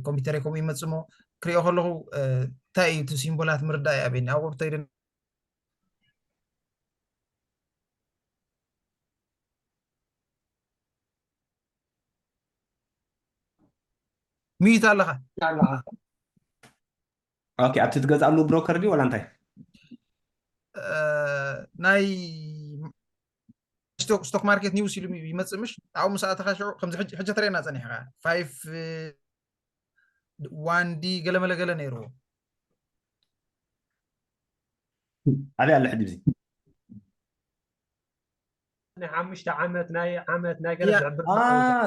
ኮምፒውተር ከምኡ ይመፅእ ሞ ክሪኦ ከለኹ እንታይ እዩ እቲ ሲምቦላት ምርዳእ ይኣብየኒ ኣብ ወቅተይ ሚዩት ኣለኻ ኦኬ ኣብቲ ትገዝኣሉ ብሮከር ድዩ ዋላ እንታይ ናይ ስቶክ ማርኬት ኒውስ ኢሉ ይመፅእ ምሽ ኣብኡ ምስ ኣተኻ ሽዑ ከምዚ ሕጂ ተርእየና ፀኒሕካ ፋይፍ ዋን ዲ ገለመለ ገለ ነይርዎ ኣበይ ኣሎ ሕጂ ብዚ ናይ ሓሙሽተ ዓመት ናይ ዓመት ናይ ገለ ዝዕብር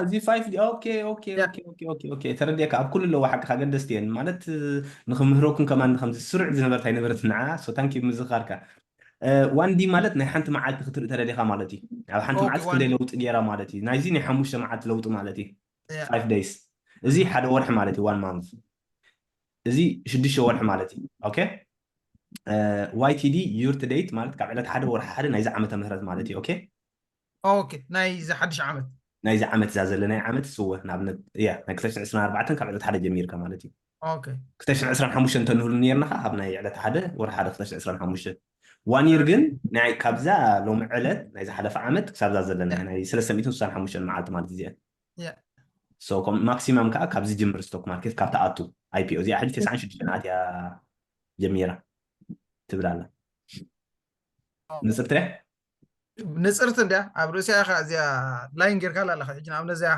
እዚ ፋይፍ ዲ ኦኬ ኦኬ ኦኬ ኦኬ ኦኬ ተረዲእካ ኣብ ኩሉ ኣለዎ ሓቅኻ ገደስቲ እየን ማለት ንክምህረኩም ከማን ከምዚ ስሩዕ ዝነበረት ኣይነበረት ንዓ so thank you ምዝኻርካ ዋን ዲ ማለት ናይ ሓንቲ መዓልቲ ክትርኢ ተደሊኻ ማለት እዩ ኣብ ሓንቲ መዓልቲ ክንደይ ለውጢ ገይራ ማለት እዩ ናይዚ ናይ ሓሙሽተ መዓልቲ ለውጢ ማለት እዩ five days እዚ ሓደ ወርሒ ማለት እዩ one month እዚ ሽዱሽተ ወርሒ ማለት እዩ okay ዋይቲዲ year to date ማለት ካብ ዕለት ሓደ ወርሒ ሓደ ናይዚ ዓመተ ምህረት ማለት እዩ okay okay ናይዚ ሓድሽ ዓመት ናይዚ ዓመት እዛ ዘለናይ ዓመት ስወ ንኣብነት እያ ናይ ክልተ ሽሕን ዕስራን ኣርባዕተን ካብ ዕለት ሓደ ጀሚርካ ማለት እዩ okay ክልተ ሽሕን ዕስራን ሓሙሽተን እንተንህሉ ነርና ከዓ ካብ ናይ ዕለት ሓደ ወርሒ ሓደ ክልተ ሽሕን ዕስራን ሓሙሽተን one year ግን ናይ ካብዛ ሎሚ ዕለት ናይ ዝሓለፈ ዓመት ክሳብዛ ዘለና ናይ ሰለስተ ሚእትን ስሳን ሓሙሽተን መዓልቲ ማለት እዚአ yeah so maximum ከዓ ካብ ዝጅምር stock market ካብ ትኣቱ IPO እዚኣ ሕጂ ተስዓን ሽዱሽተን ኣትያ ጀሚራ ትብል ኣላ ንፅርቲ ንፅርቲ እንድያ ኣብ ርእሲያ ኢኻ እዚኣ line ጌርካ ኣላ ኣለኻ ሕጂ ንኣብነት እዚኣ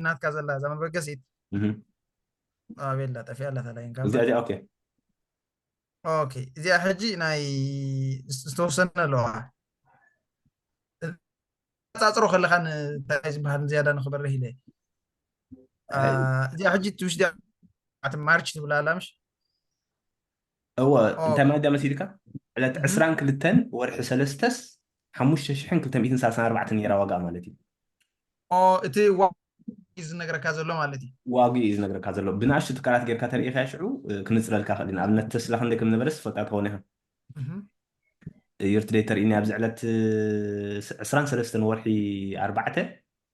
ናትካ ዘላ እዛ መበገሲት ኣቤላ ጠፊኣ ኣላ እታ line ካብ እዚኣ እዚኣ okay okay እዚኣ ሕጂ ናይ ዝተወሰነ ኣለዋ ፃፅሮ ከለኻ እንታይ ዝበሃል ዝያዳ ንክበርህ ኢለ እዚኣ ሕጂ ትውሽዲ ማርች ትብላ ኣላ ምሽ እወ እንታይ ማለት ዳ መሲልካ ዕለት ዕስራን ክልተን ወርሒ ሰለስተስ ሓሙሽተ ሽሕን ክልተ ሚእትን ሰላሳን ኣርባዕተን ነይራ ዋጋ ማለት እዩ እቲ እዩ ዝነግረካ ዘሎ ማለት እዩ። ዋግኡ እዩ ዝነግረካ ዘሎ። ብንኣሽቱ ትካላት ጌርካ ተርእኻ ሽዑ ክንፅረልካ ክእል። ንኣብነት ተስላ ክንደይ ከም ነበረስ ትፈልጣ ትኸውን ኢኻ። ይርትደይ ተርእኒ ኣብዚ ዕለት ዕስራን ሰለስተን ወርሒ ኣርባዕተ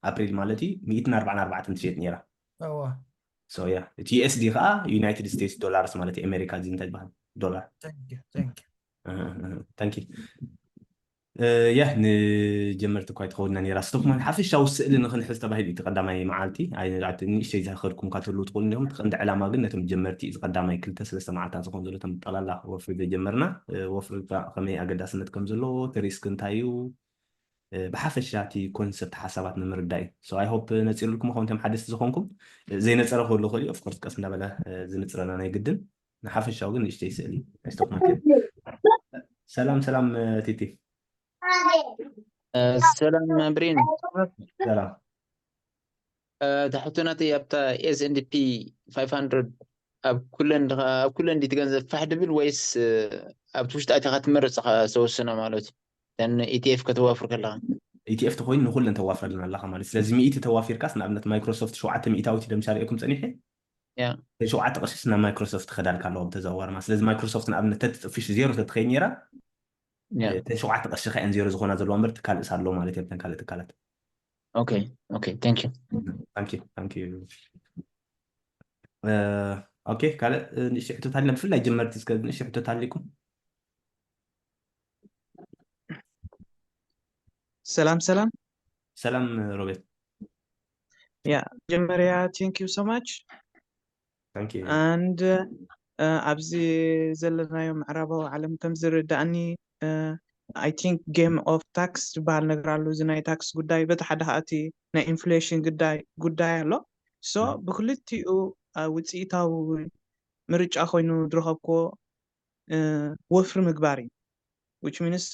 ኣፕሪል ማለት እዩ ሚእትን ኣርባዕን ኣርባዕተን ትሸጥ ነራ። ያ እቲ ዩኤስዲ ከዓ ዩናይትድ ስቴትስ ዶላርስ ማለት ኣሜሪካ እዚ እንታይ ይበሃል ዶላር። ታንኪ ያ ንጀመርቲ እኳ ይትኸውድና ነራ። ስቶክማን ሓፈሻዊ ስእሊ ንክንሕዝ ተባሂሉ እቲ ቀዳማይ መዓልቲ። ንእሽተይ ዝኸድኩም ካትህልው ትኽእሉ እንዲኹም። እቲ ቀንዲ ዕላማ ግን ነቶም ጀመርቲ እዚ ቀዳማይ ክልተ ሰለስተ መዓልታት ዝኾን ዘሎ ተም ጠላላ ወፍሪ ዘጀመርና ወፍሪ ከመይ ኣገዳስነት ከም ዘለዎ፣ እቲ ሪስክ እንታይ እዩ፣ ብሓፈሻ እቲ ኮንሰፕት ሓሳባት ንምርዳእ እዩ። So I hope ነፂሩልኩም ኸውን ቶም ሓደስቲ ዝኾንኩም። ዘይነፀረ ክህሉ ክእል እዩ። Of course ቀስ እንዳበለ ዝንፅረና ናይ ግድን። ንሓፈሻዊ ግን ንእሽተይ ስእሊ ናይ ስቶክ ማርኬት። ሰላም ሰላም ቲቲ። ሰላም ብሬን። ሰላም። እታ ሕቶ ናተይ ኣብታ S and P five hundred ኣብ ኩለን ድኻ- ኣብ ኩለን ድዩ እቲ ገንዘብ ፋሕ ድብል ወይስ ኣብቲ ውሽጢ ኣቲኻ ትመርፅ ኢኻ ዝተወሰነ ማለት እዩ? እተን ኢቲኤፍ ከተዋፍር ከለኻ ኢቲኤፍ ተኮይኑ ንኩለን ተዋፍረልና ኣለካ ማለት። ስለዚ ሚእቲ ተዋፊርካስ ንኣብነት ማይክሮሶፍት ሸውዓተ ሚእታዊት ደምሻ ሪእኩም ፀኒሐ ያ ሸውዓተ ቅርሽስ ናብ ማይክሮሶፍት ክኸዳልካ ኣለዎ ብተዘዋዋሪ ማለት። ስለዚ ማይክሮሶፍት ንኣብነት ተትጥፍሽ ዜሮ ተትኸይ ነራ ያ እተን ሸውዓተ ቅርሺ ከ እየን ዜሮ ዝኾና ዘለዋ እምበር ትካልእስ ኣለዎ ማለት እየን። እተን ካልእ ትካላት okay okay thank you thank you thank you okay ካልእ ንእሽተይ ሕቶታት ኣለና ብፍላይ ጀመርቲ እስከ ንእሽተይ ሕቶታት ኣለኩም ሰላም ሰላም ሰላም ሮቤል ያ መጀመርያ thank you so much thank you and ኣብዚ ዘለናዮ ምዕራባዊ ዓለም ከም ዝርዳእኒ I think game of tax ዝበሃል ነገር ኣሎ። እዚ ናይ ታክስ ጉዳይ በቲ ሓደ ከኣቲ ናይ ኢንፍሌሽን ጉዳይ ጉዳይ ኣሎ። So ብክልቲኡ ውፅኢታዊ ምርጫ ኮይኑ ዝረኸብክዎ ወፍሪ ምግባር እዩ። Which means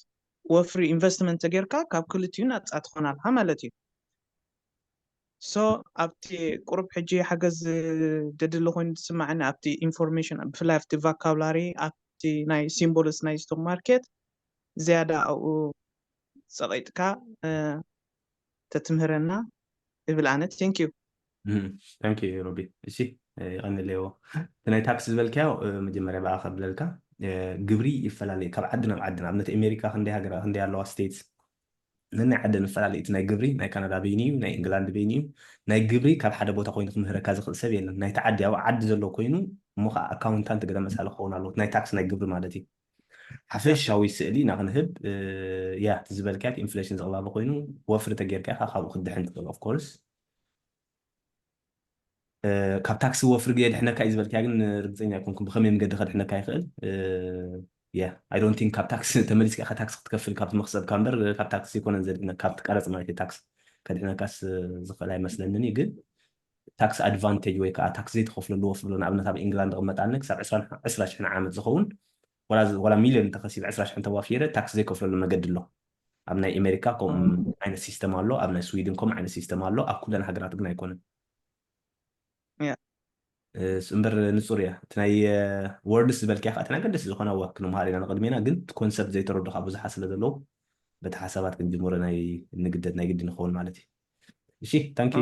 ወፍሪ ኢንቨስትመንት ተጌርካ ካብ ክልቲኡ ናፃ ትኾናልካ ማለት እዩ። So ኣብቲ ቁሩብ ሕጂ ሓገዝ ደድሊ ኮይኑ ዝስማዓኒ ኣብቲ ኢንፎርሜሽን ብፍላይ ኣብቲ ቫካብላሪ ኣብቲ ናይ ሲምቦልስ ናይ ስቶክ ማርኬት ዝያዳ ኣብኡ ፀቒጥካ ተትምህረና እብል ኣነ። Thank you thank you ሮቢ። እሺ ይቐንለዎ እቲ ናይ ታክስ ዝበልካዮ መጀመርያ ብኣ ከብለልካ ግብሪ ይፈላለዩ ካብ ዓዲ ናብ ዓዲ። ንኣብነት ኣሜሪካ ክንደይ ሃገራ ክንደይ ኣለዋ ስቴትስ ነናይ ዓዲ ንፈላለ እቲ ናይ ግብሪ ናይ ካናዳ በይኑ እዩ ናይ ኢንግላንድ በይኑ እዩ። ናይ ግብሪ ካብ ሓደ ቦታ ኮይኑ ክምህረካ ዝኽእል ሰብ የለን። ናይቲ ዓዲ ኣብ ዓዲ ዘሎ ኮይኑ እሞ ከዓ ኣካውንታንት ገለ መሳሊ ክኸውን ኣለዎ ናይ ታክስ ናይ ግብሪ ማለት እዩ። ሓፈሻዊ ስእሊ ኢና ክንህብ ያ እቲ ዝበልካያ ኢንፍሌሽን ዝቕባበ ኮይኑ ወፍሪ ተጌርካ ኢኻ ካብኡ ክድሕን ትኽእል of course ካብ ታክሲ ወፍሪ የድሕነካ እዩ ዝበልካያ ግን ርግፀኛ ኣይኮንኩም ብኸመይ መገዲ ከድሕነካ ይኽእል yeah I don't think ካብ ታክሲ ተመሊስካ ኢኻ ታክሲ ክትከፍል ካብቲ መኽሰብካ እምበር ካብ ታክሲ ኣይኮነን ዘድሕነካ ካብቲ ቀረፅ ማለት እዩ ታክሲ ከድሕነካስ ዝኽእል ኣይመስለንን እዩ ግን ታክሲ ኣድቫንቴጅ ወይ ከዓ ታክሲ ዘይትኸፍለሉ ወፍሪ ኣሎ ንኣብነት ኣብ ኢንግላንድ ክመጣኒ ክሳብ ዕስራ ሽሕን ዓመት ዝኸውን ዋላ ሚልዮን እንተኸሲብ ዕስራ ሽሕን ተዋፊረ ታክሲ ዘይከፍለሉ መገዲ ኣሎ ኣብ ናይ ኣሜሪካ ከምኡ ዓይነት ሲስተም ኣሎ ኣብ ናይ ስዊድን ከምኡ ዓይነት ሲስተም ኣሎ ኣብ ኩለን ሃገራት ግን ኣይኮነን እምበር ንፁር እያ እቲ ናይ ወርድስ ዝበልካያ ከዓ እቲ ናይ ገደስ ዝኾነ ወክ ንምሃር ኢና ንቅድሜና ግን ኮንሰፕት ዘይተረዱ ከዓ ብዙሓት ስለ ዘለዉ በቲ ሓሳባት ክንጅምሮ ናይ ንግደድ ናይ ግዲ ንኸውን ማለት እዩ እሺ ታንኪ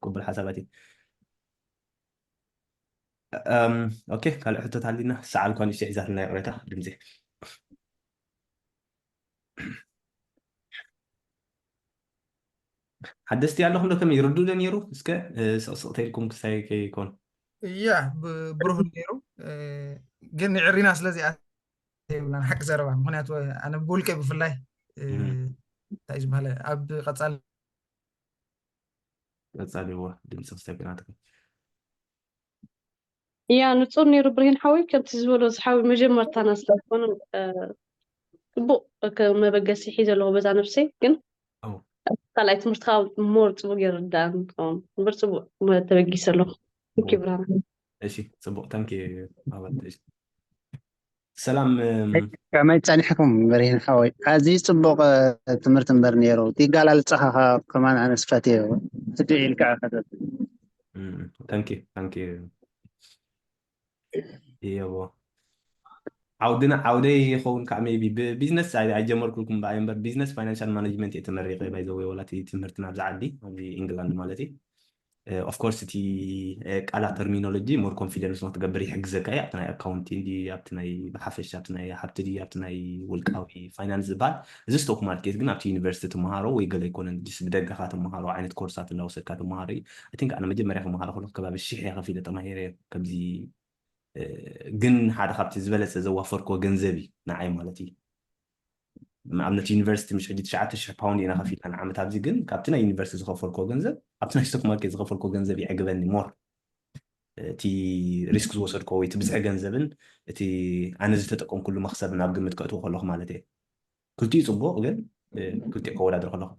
ቅቡል ሓሳባት እዩ ኦኬ ካልእ ሕቶት ኣሊና ሰዓል ኳ ንእሽተይ ሒዛትና ይቕሬታ ድምፂ ሓደስቲ ኣለኹም ዶ ከመይ ይርዱ ዶ ነይሩ እስከ ስቕስቕ ተይልኩም ክሳይ ከይኮን ያ ብሩህ ነይሩ ግን ንዕሪና ስለዚ የብላን ሓቂ ዘረባ ምክንያቱ ኣነ ብውልቀ ብፍላይ እንታይ ዝበሃለ ኣብ ቀፃሊ ቀፃሊ ዋ ድምፂ ክሳይ ናትኩም እያ ንፁር ነይሩ ብርሂን ሓወይ ከምቲ ዝበሎ ዝሓዊ መጀመርታና ስለዝኮነ ፅቡቅ መበገሲ ሒዘ ኣለዎ በዛ ነብሰይ ግን ካልኣይ ትምህርቲ ካብ ሞር ፅቡቅ ይርዳእን ኸውን እምበር ፅቡቅ ተበጊሰ ኣለኹ ብርሃን እሺ ፅቡቅ ታንኪ ኣባት ሰላም ከመይ ፀኒሕኩም ብርሂን ሓወይ ኣዝዩ ፅቡቅ ትምህርቲ እምበር ነይሩ እቲ ጋላልፃኻ ከማን ኣነስ ፈትየ ህድእ ኢልካ ታንኪ ታንኪ እየዎ ዓውድና ዓውደይ ይኸውን ከዓ ሜቢ ብቢዝነስ ኣይጀመርኩልኩም ብኣይ እምበር ቢዝነስ ፋይናንሻል ማኔጅመንት እየ ተመሪቀ ባይዘወይ ወላ ትምህርትና ኣብዚ ዓዲ ኣብዚ ኢንግላንድ ማለት እዩ of course እቲ ቃላት terminology more confidence ንክትገብር ይሕግዘካ እዩ። ኣብቲ ናይ accounting ድዩ፣ ኣብቲ ናይ ብሓፈሻ ኣብቲ ናይ ሃብቲ ድዩ፣ ኣብቲ ናይ ውልቃዊ finance ዝበሃል፣ እዚ stock market ግን ኣብቲ ዩኒቨርሲቲ ትመሃሮ ወይ ገለ ኣይኮነን፣ just ብደገኻ ትመሃሮ ዓይነት ኮርሳት እንዳወሰድካ ትመሃሮ እዩ። I think ኣነ መጀመርያ ክመሃሮ ከለኹ ከባቢ ሽሕ እየ ከፊለ ተማሂረ። ከምዚ ግን ሓደ ካብቲ ዝበለፀ ዘዋፈርኮ ገንዘብ እዩ ንዓይ ማለት እዩ። ኣብነት ዩኒቨርሲቲ ምሽ ሕጂ ትሽዓተ ሽሕ ፓውንድ ኢና ከፊልና ንዓመት። ኣብዚ ግን ካብቲ ናይ ዩኒቨርሲቲ ዝኸፈልኮ ገንዘብ፣ ኣብቲ ናይ stock market ዝኸፈልኮ ገንዘብ ይዕግበኒ more። እቲ risk ዝወሰድኮ ወይ እቲ ብዝሒ ገንዘብን እቲ ኣነ ዝተጠቀምኩሉ መክሰብ ናብ ግምት ከእትዎ ከለኹ ማለት እየ። ክልቲኡ ፅቡቅ ግን ክልቲኡ ከወዳድር ከለኹ።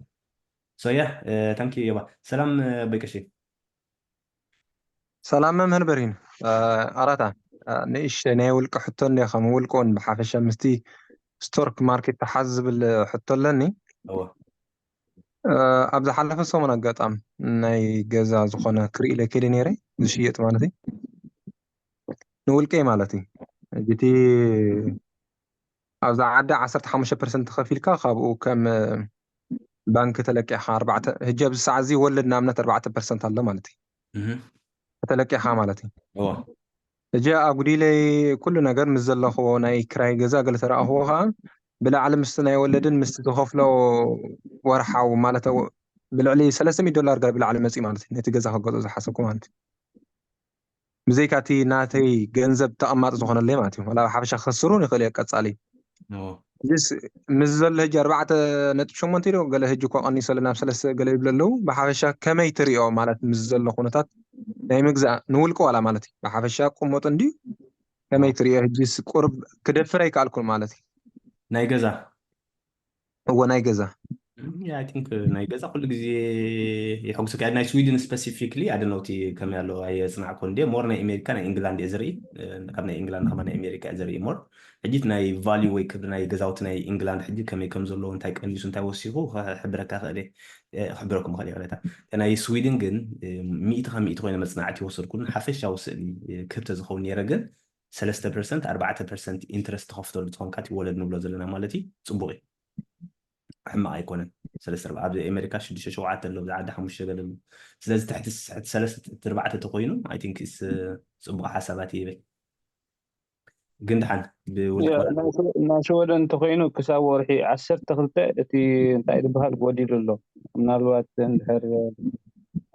So yeah, thank you ዮባ። ሰላም በይቀሺ። ሰላም መምህር በሪን። ኣራታ ንእሽተ ናይ ውልቀ ሕቶ እንደ ከም ውልቀውን ብሓፈሻ ምስቲ stock market ተሓዝ ዝብል ሕቶ ኣለኒ። ኣብ ዝሓለፈ ሰሙን ኣጋጣም ናይ ገዛ ዝኾነ ክርኢ ኢለ ከይደ ነይረ፣ ዝሽየጥ ማለት እዩ፣ ንውልቀይ ማለት እዩ። እቲ ኣብዛ ዓዲ ዓሰርተ ሓሙሽተ ፐርሰንት ከፊልካ ካብኡ ከም ባንክ ተለቂሕካ ኣርባዕተ፣ ሕጂ ኣብዚ ሰዓት እዚ ወለድ ንኣብነት ኣርባዕተ ፐርሰንት ኣሎ ማለት እዩ፣ ተለቂሕካ ማለት እዩ። ሕጂ ኣጉዲለይ ኩሉ ነገር ምስ ዘለኽዎ ናይ ክራይ ገዛ ገለ ተረኣኽዎ ከዓ ብላዕሊ ምስቲ ናይ ወለድን ምስቲ ዝኸፍሎ ወርሓዊ ማለት ብልዕሊ ሰለስተ ሚእቲ ዶላር ገለ ብላዕሊ መፅእ ማለት እዩ፣ ነቲ ገዛ ከገዝኦ ዝሓሰብኩ ማለት እዩ። ብዘይካ እቲ ናተይ ገንዘብ ተቐማጥ ዝኾነለይ ማለት እዩ። ዋላ ሓፈሻ ክኸስር እውን ይኽእል እየ ቀፃሊ። እዚስ ምስ ዘሎ ሕጂ ኣርባዕተ ነጥቢ ሸሞንተ ኢሉ ገለ ሕጂ እኳ ቀኒሶ ኣሎ ናብ ሰለስተ ገለ ይብሉ ኣለዉ። ብሓፈሻ ከመይ ትሪኦ ማለት ምስ ዘሎ ኩነታት ናይ ምግዛእ ንውልቂ ዋላ ማለት እዩ። ብሓፈሻ ቅመጡ እንድዩ ከመይ ትሪኦ ሕጂስ ቁርብ ክደፍር ኣይከኣልኩን ማለት እዩ። ናይ ገዛ እወ ናይ ገዛ I think ናይ ገዛ ኩሉ ግዜ የሐጉሰካ። ናይ ስዊድን specifically ኣደነውቲ ከመይ ኣሎ ኣየፅናዕኮ እንደ more ናይ ኣሜሪካ ናይ ኢንግላንድ እየ ዝርኢ። ካብ ናይ ኢንግላንድ ከማ ናይ ኣሜሪካ እየ ዝርኢ more። ሕጂ ናይ value ወይ ክብሪ ናይ ገዛውቲ ናይ ኢንግላንድ ሕጂ ከመይ ከም ዘለዎ እንታይ ቀኒሱ እንታይ ወሲኹ ክሕብረካ ክእል ክሕብረኩም ክእል ይኽእለታ። ናይ ስዊድን ግን ሚእቲ ካብ ሚእቲ ኮይነ መፅናዕቲ ይወሰድኩን ሓፈሻዊ ስእሊ ክህብ ተዝኸውን ነይረ ግን ሰለስተ ፐርሰንት ኣርባዕተ ፐርሰንት interest ትኸፍተሉ ትኾንካ እቲ ወለድ ንብሎ ዘለና ማለት እዩ። ፅቡቅ እዩ። ሕማቕ ኣይኮነን። ሰለስተ ኣብ ኣሜሪካ ሽዱሽተ ሸውዓተ ኣሎ ብዛ ዓዲ ሓሙሽተ ገለ ኣሎ። ስለዚ ትሕቲ ትሕቲ ሰለስተ ትሕቲ ኣርባዕተ ተኮይኑ I think is ጽቡቕ ሓሳባት ይብል። ግን ድሓን ብውልቂ ናይ ሸወደን እንተኮይኑ ክሳብ ወርሒ ዓሰርተ ክልተ እቲ እንታይ ዝበሃል ጎዲሉ ኣሎ። ምናልባት እንድሕር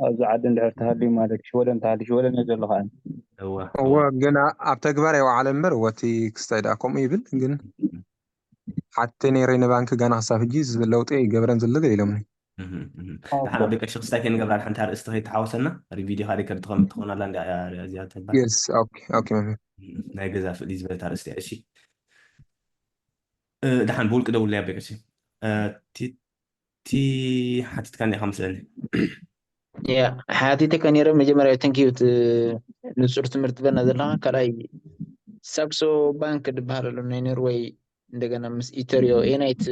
ኣብዚ ዓዲ እንድሕር ተሃልዩ ማለት ሽወደን ተሃልዩ ሽወደን እየ ዘሎ ከዓ እወ እወ ግን ኣብ ተግባር የውዓለ እምበር እወ እቲ ክስታይ ደኣ ከምኡ ይብል ግን ሓቲ ነይረይ ንባንኪ ጋና ክሳብ ሕጂ ለውጢ ኣይገበረን ዘሎ ገለ ኢሎምኒ። ደሓን ኣብ ደቂ ሽክስታይ ከይንገብራ ሓንቲ ኣርእስቲ ከይተሓወሰና ሪቪዲዮ ካደ ከም ትኸም ትኾናላ እንዲ እዚኣ ተባ የስ ኦኬ ኦኬ መምህር ናይ ገዛ ፍልይ ዝበለት ኣርእስቲ እያ። እሺ ደሓን ብውልቂ ደውለያ በቀሲ እቲ ሓቲትካ እንዲኻ መስለኒ። ሓቲተ ከኒረ መጀመርያ ተንኪዩ እቲ ንፁር ትምህርቲ በና ዘለካ ካልኣይ ሳክሶ ባንክ ዝበሃል ኣሎ ናይ ኖርወይ እንደገና ምስ ኢተርዮ ኤናይት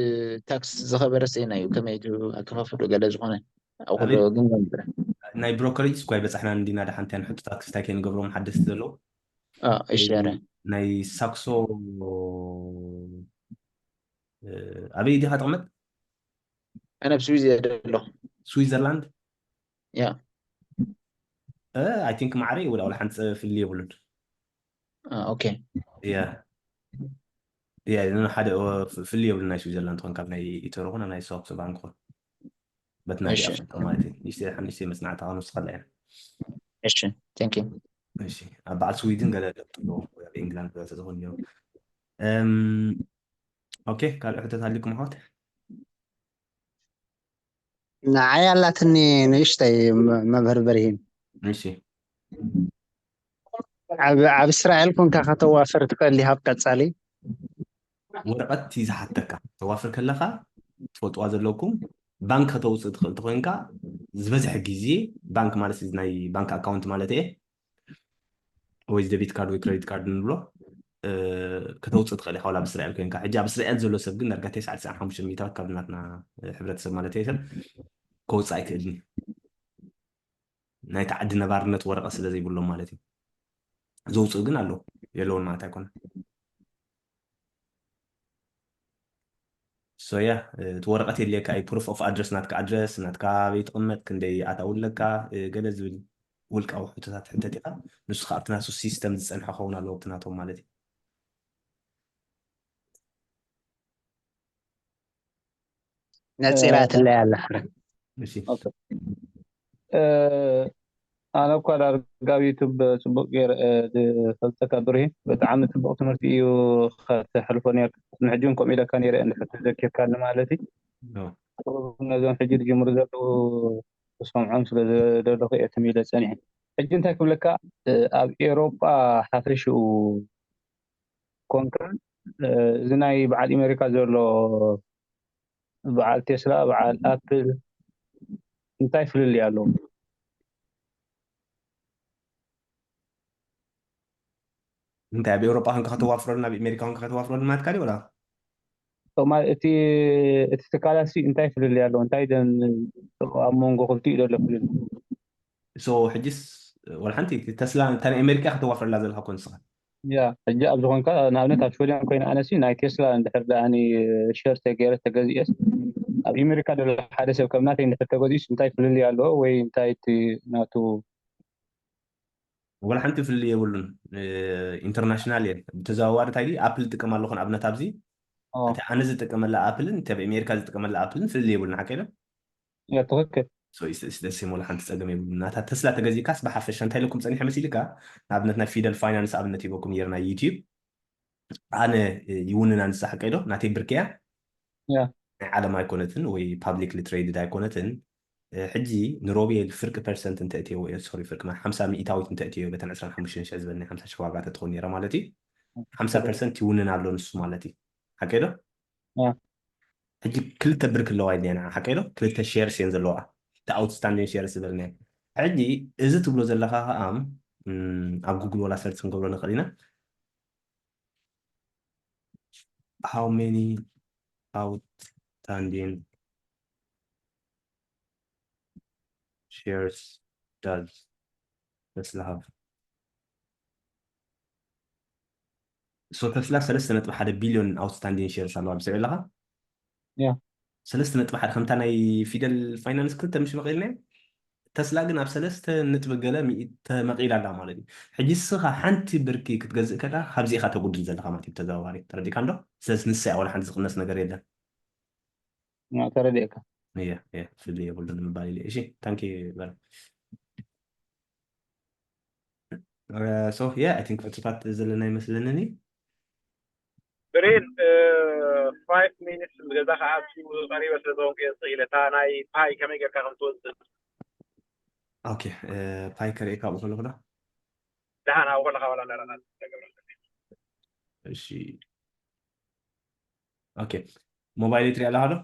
ታክስ ዝኸበረ ሴና እዩ ከመይ ኣከፋፍሉ ገለ ዝኾነ ኣቁሎ ግን ገንብረ ናይ ብሮከሬጅ እኳ ይበፃሕና እንዲና ደሓንታይ ንሕጡታት ክስታይ ከይንገብሮም ሓደስቲ ዘለዉ እሸረ ናይ ሳክሶ ኣበይ ዲኻ ትቕመጥ ኣነ ኣብ ስዊዝ እየ ደሎ ስዊዘርላንድ ያ I think ማዕረ ይውላ ወላ ሓንቲ ፍሊ የብሉን ኦኬ ያ ያ ሓደ ፍሊ የብሉ ናይ ስዊዘርላንድ ትኾን ካብ ናይ ኢተሮ ኾነ ናይ ሳክሶ ባንክ ኾን በትና እሺ። ማለት እዩ ንሽተ ሓንሽተ መፅናዕታ ኸንወስኸላ ኢና እሺ thank you እሺ ኣብ በዓል ስዊድን ገለ ለውጢ ኣለዎ ወይ ኣብ ኢንግላንድ ገለ ተዝኾን ነይሩ እም፣ ኦኬ ካልእ ሕቶት ኣሊኩም ኣሕዋት ንዓይ ኣላትኒ ንእሽተይ መ- መምህር በርሂን እሺ ኣብ ኣብ እስራኤል ኮንካ ከተዋፍር ትኽእል ዲኻ ኣብ ቀጻሊ ወረቐት እዩ ዝሓተካ ተዋፍር ከለኻ ትፈልጥዋ ዘለኩም ባንክ ከተውፅእ ትኽእል ተኮይንካ ዝበዝሐ ግዜ ባንክ ማለት እዚ ናይ ባንክ ኣካውንት ማለት እየ ወይ ደቢት ካርድ ወይ ክሬዲት ካርድ ንብሎ ከተውፅእ ትኽእል ኢኻ ኣብ እስራኤል ኮይንካ ሕጂ ኣብ እስራኤል ዘሎ ሰብ ግን ዳርጋ ተስዓ ተስዓን ሓሙሽተን ሚእታዊት ካብ ናትና ሕብረተሰብ ማለት እየ ሰብ ከውፅእ ኣይክእልን እዩ ናይቲ ዓዲ ነባርነት ወረቐት ስለ ዘይብሎም ማለት እዩ ዘውፅኡ ግን ኣለዉ የለውን ማለት ኣይኮነ ሶያ እቲ ወረቐት የድልየካ እዩ proof of address ናትካ ኣድረስ ናትካ ኣበይ ትቕመጥ ክንደይ ኣታዊ ኣለካ ገለ ዝብል ውልቃዊ ሕቶታት ሕተት ኢኻ። ንሱ ከዓ ኣብቲ ናሱ ሲስተም ዝፀንሐ ክኸውን ኣለዎ፣ ኣብቲ ናቶም ማለት እዩ። ነፂራትለይ ኣላ። እሺ። ኣነ እኳ ዳርጋ ኣብ ዩቱብ ፅቡቅ ገይረ ዝፈልጠካ ብርሂን፣ ብጣዕሚ ፅቡቅ ትምህርቲ እዩ ከተሕልፎ ነርካ። ንሕጂ እውን ከምኡ ኢለካ ነይረ እንድሕር ተዘኪርካኒ ማለት እዩ። ነዞም ሕጂ ዝጅምሩ ዘለዉ ክሰምዖም ስለ ዝደለኹ እየ ትም ኢለ ፀኒሐ። ሕጂ እንታይ ክብለካ፣ ኣብ ኤሮጳ ሓፈሽኡ ኮንካ፣ እዚ ናይ በዓል ኣሜሪካ ዘሎ በዓል ቴስላ፣ በዓል ኣፕል እንታይ ፍልልይ ኣለዎም? እንታይ ኣብ ኤውሮጳ ኮንካ ከተዋፍረሉ፣ ናብ ኣሜሪካ ኮንካ ከተዋፍረሉ ናትካ ድዩ ወላ? ሶማ እቲ እቲ ትካላት ሲ እንታይ ፍልልይ ኣለዎ? እንታይ ደን ኣብ መንጎ ክልቲኡ ዘሎ ፍልልይ? ሶ ሕጅስ ወላ ሓንቲ እቲ ተስላ እንታይ ናይ ኣሜሪካ ከተዋፍረላ ዘለካ ኮን ንስኻ? ያ ሕጂ ኣብ ዝኾንካ ንኣብነት ኣብ ሽወደን ኮይነ ኣነሲ ናይ ቴስላ እንድሕር ደኣኒ ሸር ተገይረ ተገዚኤስ ኣብ ኣሜሪካ ዘሎ ሓደ ሰብ ከም ናተይ እንድሕር ተገዚኡስ እንታይ ፍልልይ ኣለዎ ወይ እንታይ እቲ ናቱ ወላ ሓንቲ ፍልልይ የብሉን። ኢንተርናሽናል እየን ብተዘዋዋሪ እንታይ ድዩ ኣፕል ዝጥቀም ኣለኹ ንኣብነት ኣብዚ ኦ፣ እቲ ኣነ ዝጥቀመላ ኣፕልን እቲ ኣብ ኣሜሪካ ዝጥቀመላ ኣፕልን ፍልልይ የብሉን ሓቀ ኢለ ያ ትኽክል። ደሴም ወላ ሓንቲ ፀገም የብሉን። ናታ ተስላ ተገዚእካስ ብሓፈሻ እንታይ ኢለኩም ፀኒሐ መሲልካ ንኣብነት ናይ ፊደል ፋይናንስ ኣብነት ሂበኩም ነይርና ዩቲዩብ ኣነ ይውንና ንሳ ሓቀ ኢሎ ናተይ ብርክያ ያ ናይ ዓለም ኣይኮነትን ወይ ፓብሊክሊ ትሬድድ ኣይኮነትን። ሕጂ ንሮቤል ፍርቂ ፐርሰንት እንተእትየዎ እዮ ሶሪ ፍርቂ ማለት ሓምሳ ሚእታዊት እንተእትዮ በተን ዕስራን ሓሙሽተን ሽሕ ዝበለኒ ሓምሳ ሽሕ ዋጋ ተትኾን ነይራ ማለት እዩ። ሓምሳ ፐርሰንት ይውንን ኣሎ ንሱ ማለት እዩ። ሓቀ ዶ? ያ። ሕጂ ክልተ ብርክ ኣለዋ ኢለ ንዓ ሓቀ ዶ? ክልተ ሼርስ እየን ዘለዋ። እቲ ኣውትስታንዲንግ ሼርስ ዝበልና ሕጂ እዚ ትብሎ ዘለካ ከዓ ኣብ ጉግል ወላ ሰርች ክንገብሮ ንኽእል ኢና። How many outstanding shares does Tesla have? So ተስላ ሰለስተ ነጥቢ ሓደ ቢልዮን ኣውትስታንዲንግ ሼርስ ኣለዋ ብስዕ ኣለካ ያ። ሰለስተ ነጥቢ ሓደ ከምታ ናይ ፊደል ፋይናንስ ክልተ ምሽ መቐልና ተስላ ግን ኣብ ሰለስተ ነጥቢ ገለ ሚእቲ ተመቒላ ኣላ ማለት እዩ። ሕጂ ንስኻ ሓንቲ ብርኪ ክትገዝእ ከላ ካብዚ ኢኻ ተጉድል ዘለኻ ማለት እዩ ብተዘዋዋሪ ተረዲእካ እንዶ። ስለዚ ንሳ እያ ዋላ ሓንቲ ዝቕነስ ነገር የለን። ያ፣ ተረዲእካ። እየ እየ ፍልልይ የብሉን ምባል ኢለ እሺ ታንኪ በረ so yeah I think ሕቶታት ዘለና ይመስለንን እዩ። ብሬን ፋይቭ ሚኒትስ ገዛ ከዓ ቀሪበ ስለ ዝኾንኩ እየ ስቕ ኢለ እታ ናይ ፓይ ከመይ ጌርካ ከም ትወፅእ ኦኬ ፓይ ከርእየካ ኣብኡ ከለኹ ዶ ደሓን ኣብኡ ከለካ ዋላ እንዳረኣና ተገብረ እሺ ኦኬ ሞባይል ትሪኢ ኣለካ ዶ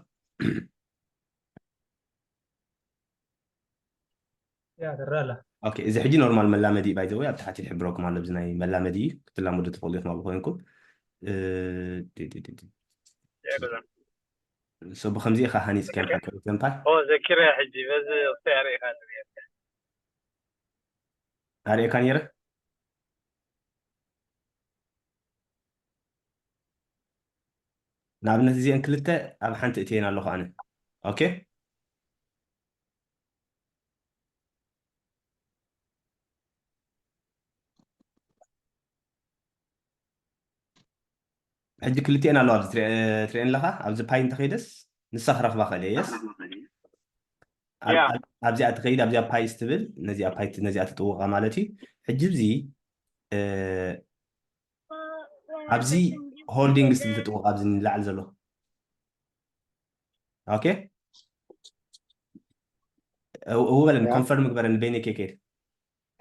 ያ ትረአ ኣላ ኦኬ እዚ ሕጂ ኖርማል መላመዲ እዩ ባይዘወይ ኣብ ታሕቲ ይሕብረኩም ኣሎ እዚ ናይ መላመዲ እዩ ክትላመዱ ትኽእሉ ኢኹም ኣብኡ ኮይንኩም እ፣ ዲ- ዲ- ዲ- ዲ- የብለን so ብከምዚ ኢኻ ሃኒፅካዮም ሓቂ ዘንፓል ኦ ዘኪረ ሕጂ በዚ ክሳይ ርኢኻ ኣርእየካ ነይረ ንኣብነት እዚአን ክልተ ኣብ ሓንቲ እትየን ኣለኹ ኣነ ኦኬ ሕጂ ክልቲአን ኣለዋ ኣብዚ ትሪአ- ትሪአን ኣለኻ ኣብዚ ፓይ እንተኸይደስ ንሳ ክረኽባ ክእል እየ የስ ኣብ- ያ። ኣብ- ኣብዚኣ ትኸይድ ኣብዚኣ ፓይስ ትብል ነዚኣ ፓይ ነዚኣ ትጥውቓ ማለት እዩ ሕጂ እዚ እ፣ ኣብዚ ሆልዲንግስ ትጥውቕ ኣብዚ ንላዕሊ ዘሎ ኦኬ እው በለኒ ያ። ኮንፈርም ግበረኒ በይነይ ከይከይድ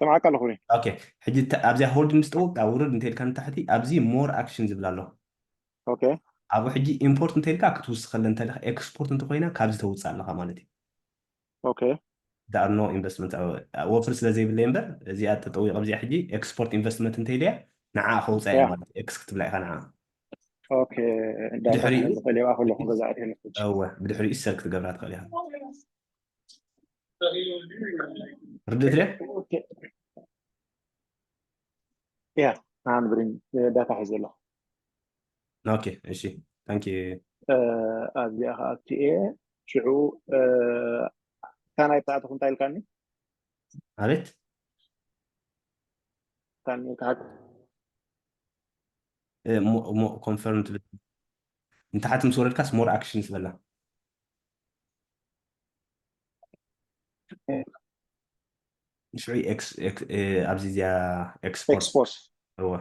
ስምዓካ ኣለኹ እኔ። ኦኬ ሕጂ እተ- ኣብዚኣ ሆልዲንግስ ጥውቕ ውርድ እንተልካ ንታሕቲ ኣብዚ ሞር ኣክሽን ዝብል ኣሎ ኦኬ ኣብኡ ሕጂ ኢምፖርት እንተልካ ክትውስኸለ እንተለካ ኤክስፖርት እንተኮይና ካብዚ ተውፅእ ኣለካ ማለት እዩ ኦኬ ዳር ኖ ኢንቨስትመንት ወፍር ስለ ዘይብለይ እምበር እዚኣ ተጠዊቕ ኣብዚኣ ሕጂ ኤክስፖርት ኢንቨስትመንት እንተኢለያ ንዓ ከውፃእ እያ ያ። ማለት ኤክስ ክትብላ ኢኻ ንዓ ኦኬ ዳታ ድሕሪኡ? ክሕዝ ዝኽእል እየ ኣብኣ ከለኹ ገዛእት እየ ንሕጂ እወ ብድሕሪኡ ሰር ክትገብራ ትኽእል ኢኻ ርድእት ድያ ኦኬ ያ ኣን ብሪን ዳታ ሒዘ ኣለኹ ኦኬ እሺ ታንኪ ኣብዚኣ ከዓ ኣብቲ እየ ሽዑ እታ ናይ ተኣተኹ እንታይ ኢልካኒ ኣቤት ታን ታሓት confirm ትብል ንታሓት ምስ ወረድካስ more actions በላ ሽዑ ኣብዚ እዚኣ export export እወ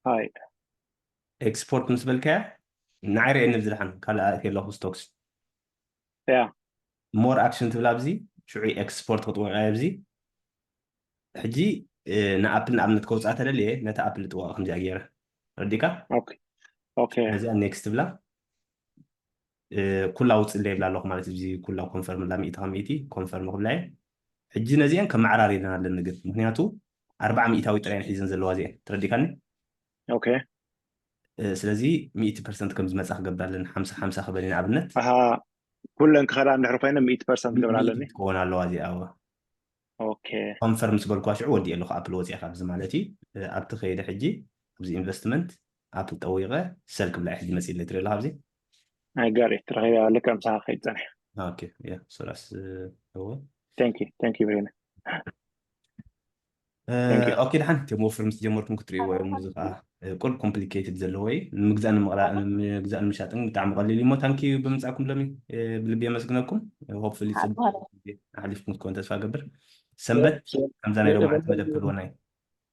ሃይ export ምስ በልካያ ንዓይ ርኤኒ ብዝድሓን ካልእ ኣእትየ ኣለኹ stocks ያ more action ትብል ኣብዚ ሽዑ export ክትወቕያ ኣብዚ ሕጂ ን apple ንኣብነት ከውፅኣ ተደልየ ነቲ apple ጥዋቕ ከምዚኣ ገይረ ረዲካ okay okay ነዚኣ next ትብላ ኩላ ውፅእ ይብላ ኣለኹ ማለት እዚ ኩላ confirm ላ ሚእቲ ካብ ሚእቲ confirm ክብላ እየ ሕጂ ነዚአን ከመዓራርየን ኣለኒ ግን ምክንያቱ ኣርባዓ ሚእታዊ ጥራይ ሒዘን ዘለዋ እዚአን ተረዲካኒ okay ስለዚ ሚእቲ percent ከም ዝመፃ ክገብር ኣለኒ ሓምሳ ሓምሳ ክበል ንኣብነት ኣሃ ኩለን ክኸዳ እንድሕር ኮይነ ሚእቲ percent ክገብር ኣለኒ ትከውን ኣለዋ እዚኣ okay confirm ምስ በልኳ ሽዑ ወዲእ ኣለኹ apple ወፂኣ ካብዚ ማለት እዩ ኣብቲ ከይደ ሕጂ ኣብዚ investment apple ጠዊቐ sell ክብላ ሕጂ መፂእ ትርኢ ኣለካ ኣብዚ I got it ረኺበ ልክዕ ምሳኻ ከይድ ፀንሐ okay yeah so that's uh, thank you thank you very much okay ድሓን እቶም ወፍር ምስ ጀመርኩም ክትርእይዎ እዮም እዚ ከዓ ቁል complicated ዘለዎ እዩ ንምግዛእ ንምቕራእ ንምግዛእ ንምሻጥን ብጣዕሚ ቀሊል እሞ thank you ብምምፃእኩም ሎሚ ብልቢ የመስግነኩም hopefully ኣሕሊፍኩም ክትኮን ተስፋ ገብር ሰንበት ከምዛ ናይ ሎማዓንቲ መደብ ክህልወና እዩ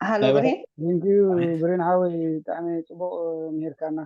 ሃሎ ብሬን thank you ብሬን ሓወይ ብጣዕሚ ፅቡቅ ምሂርካና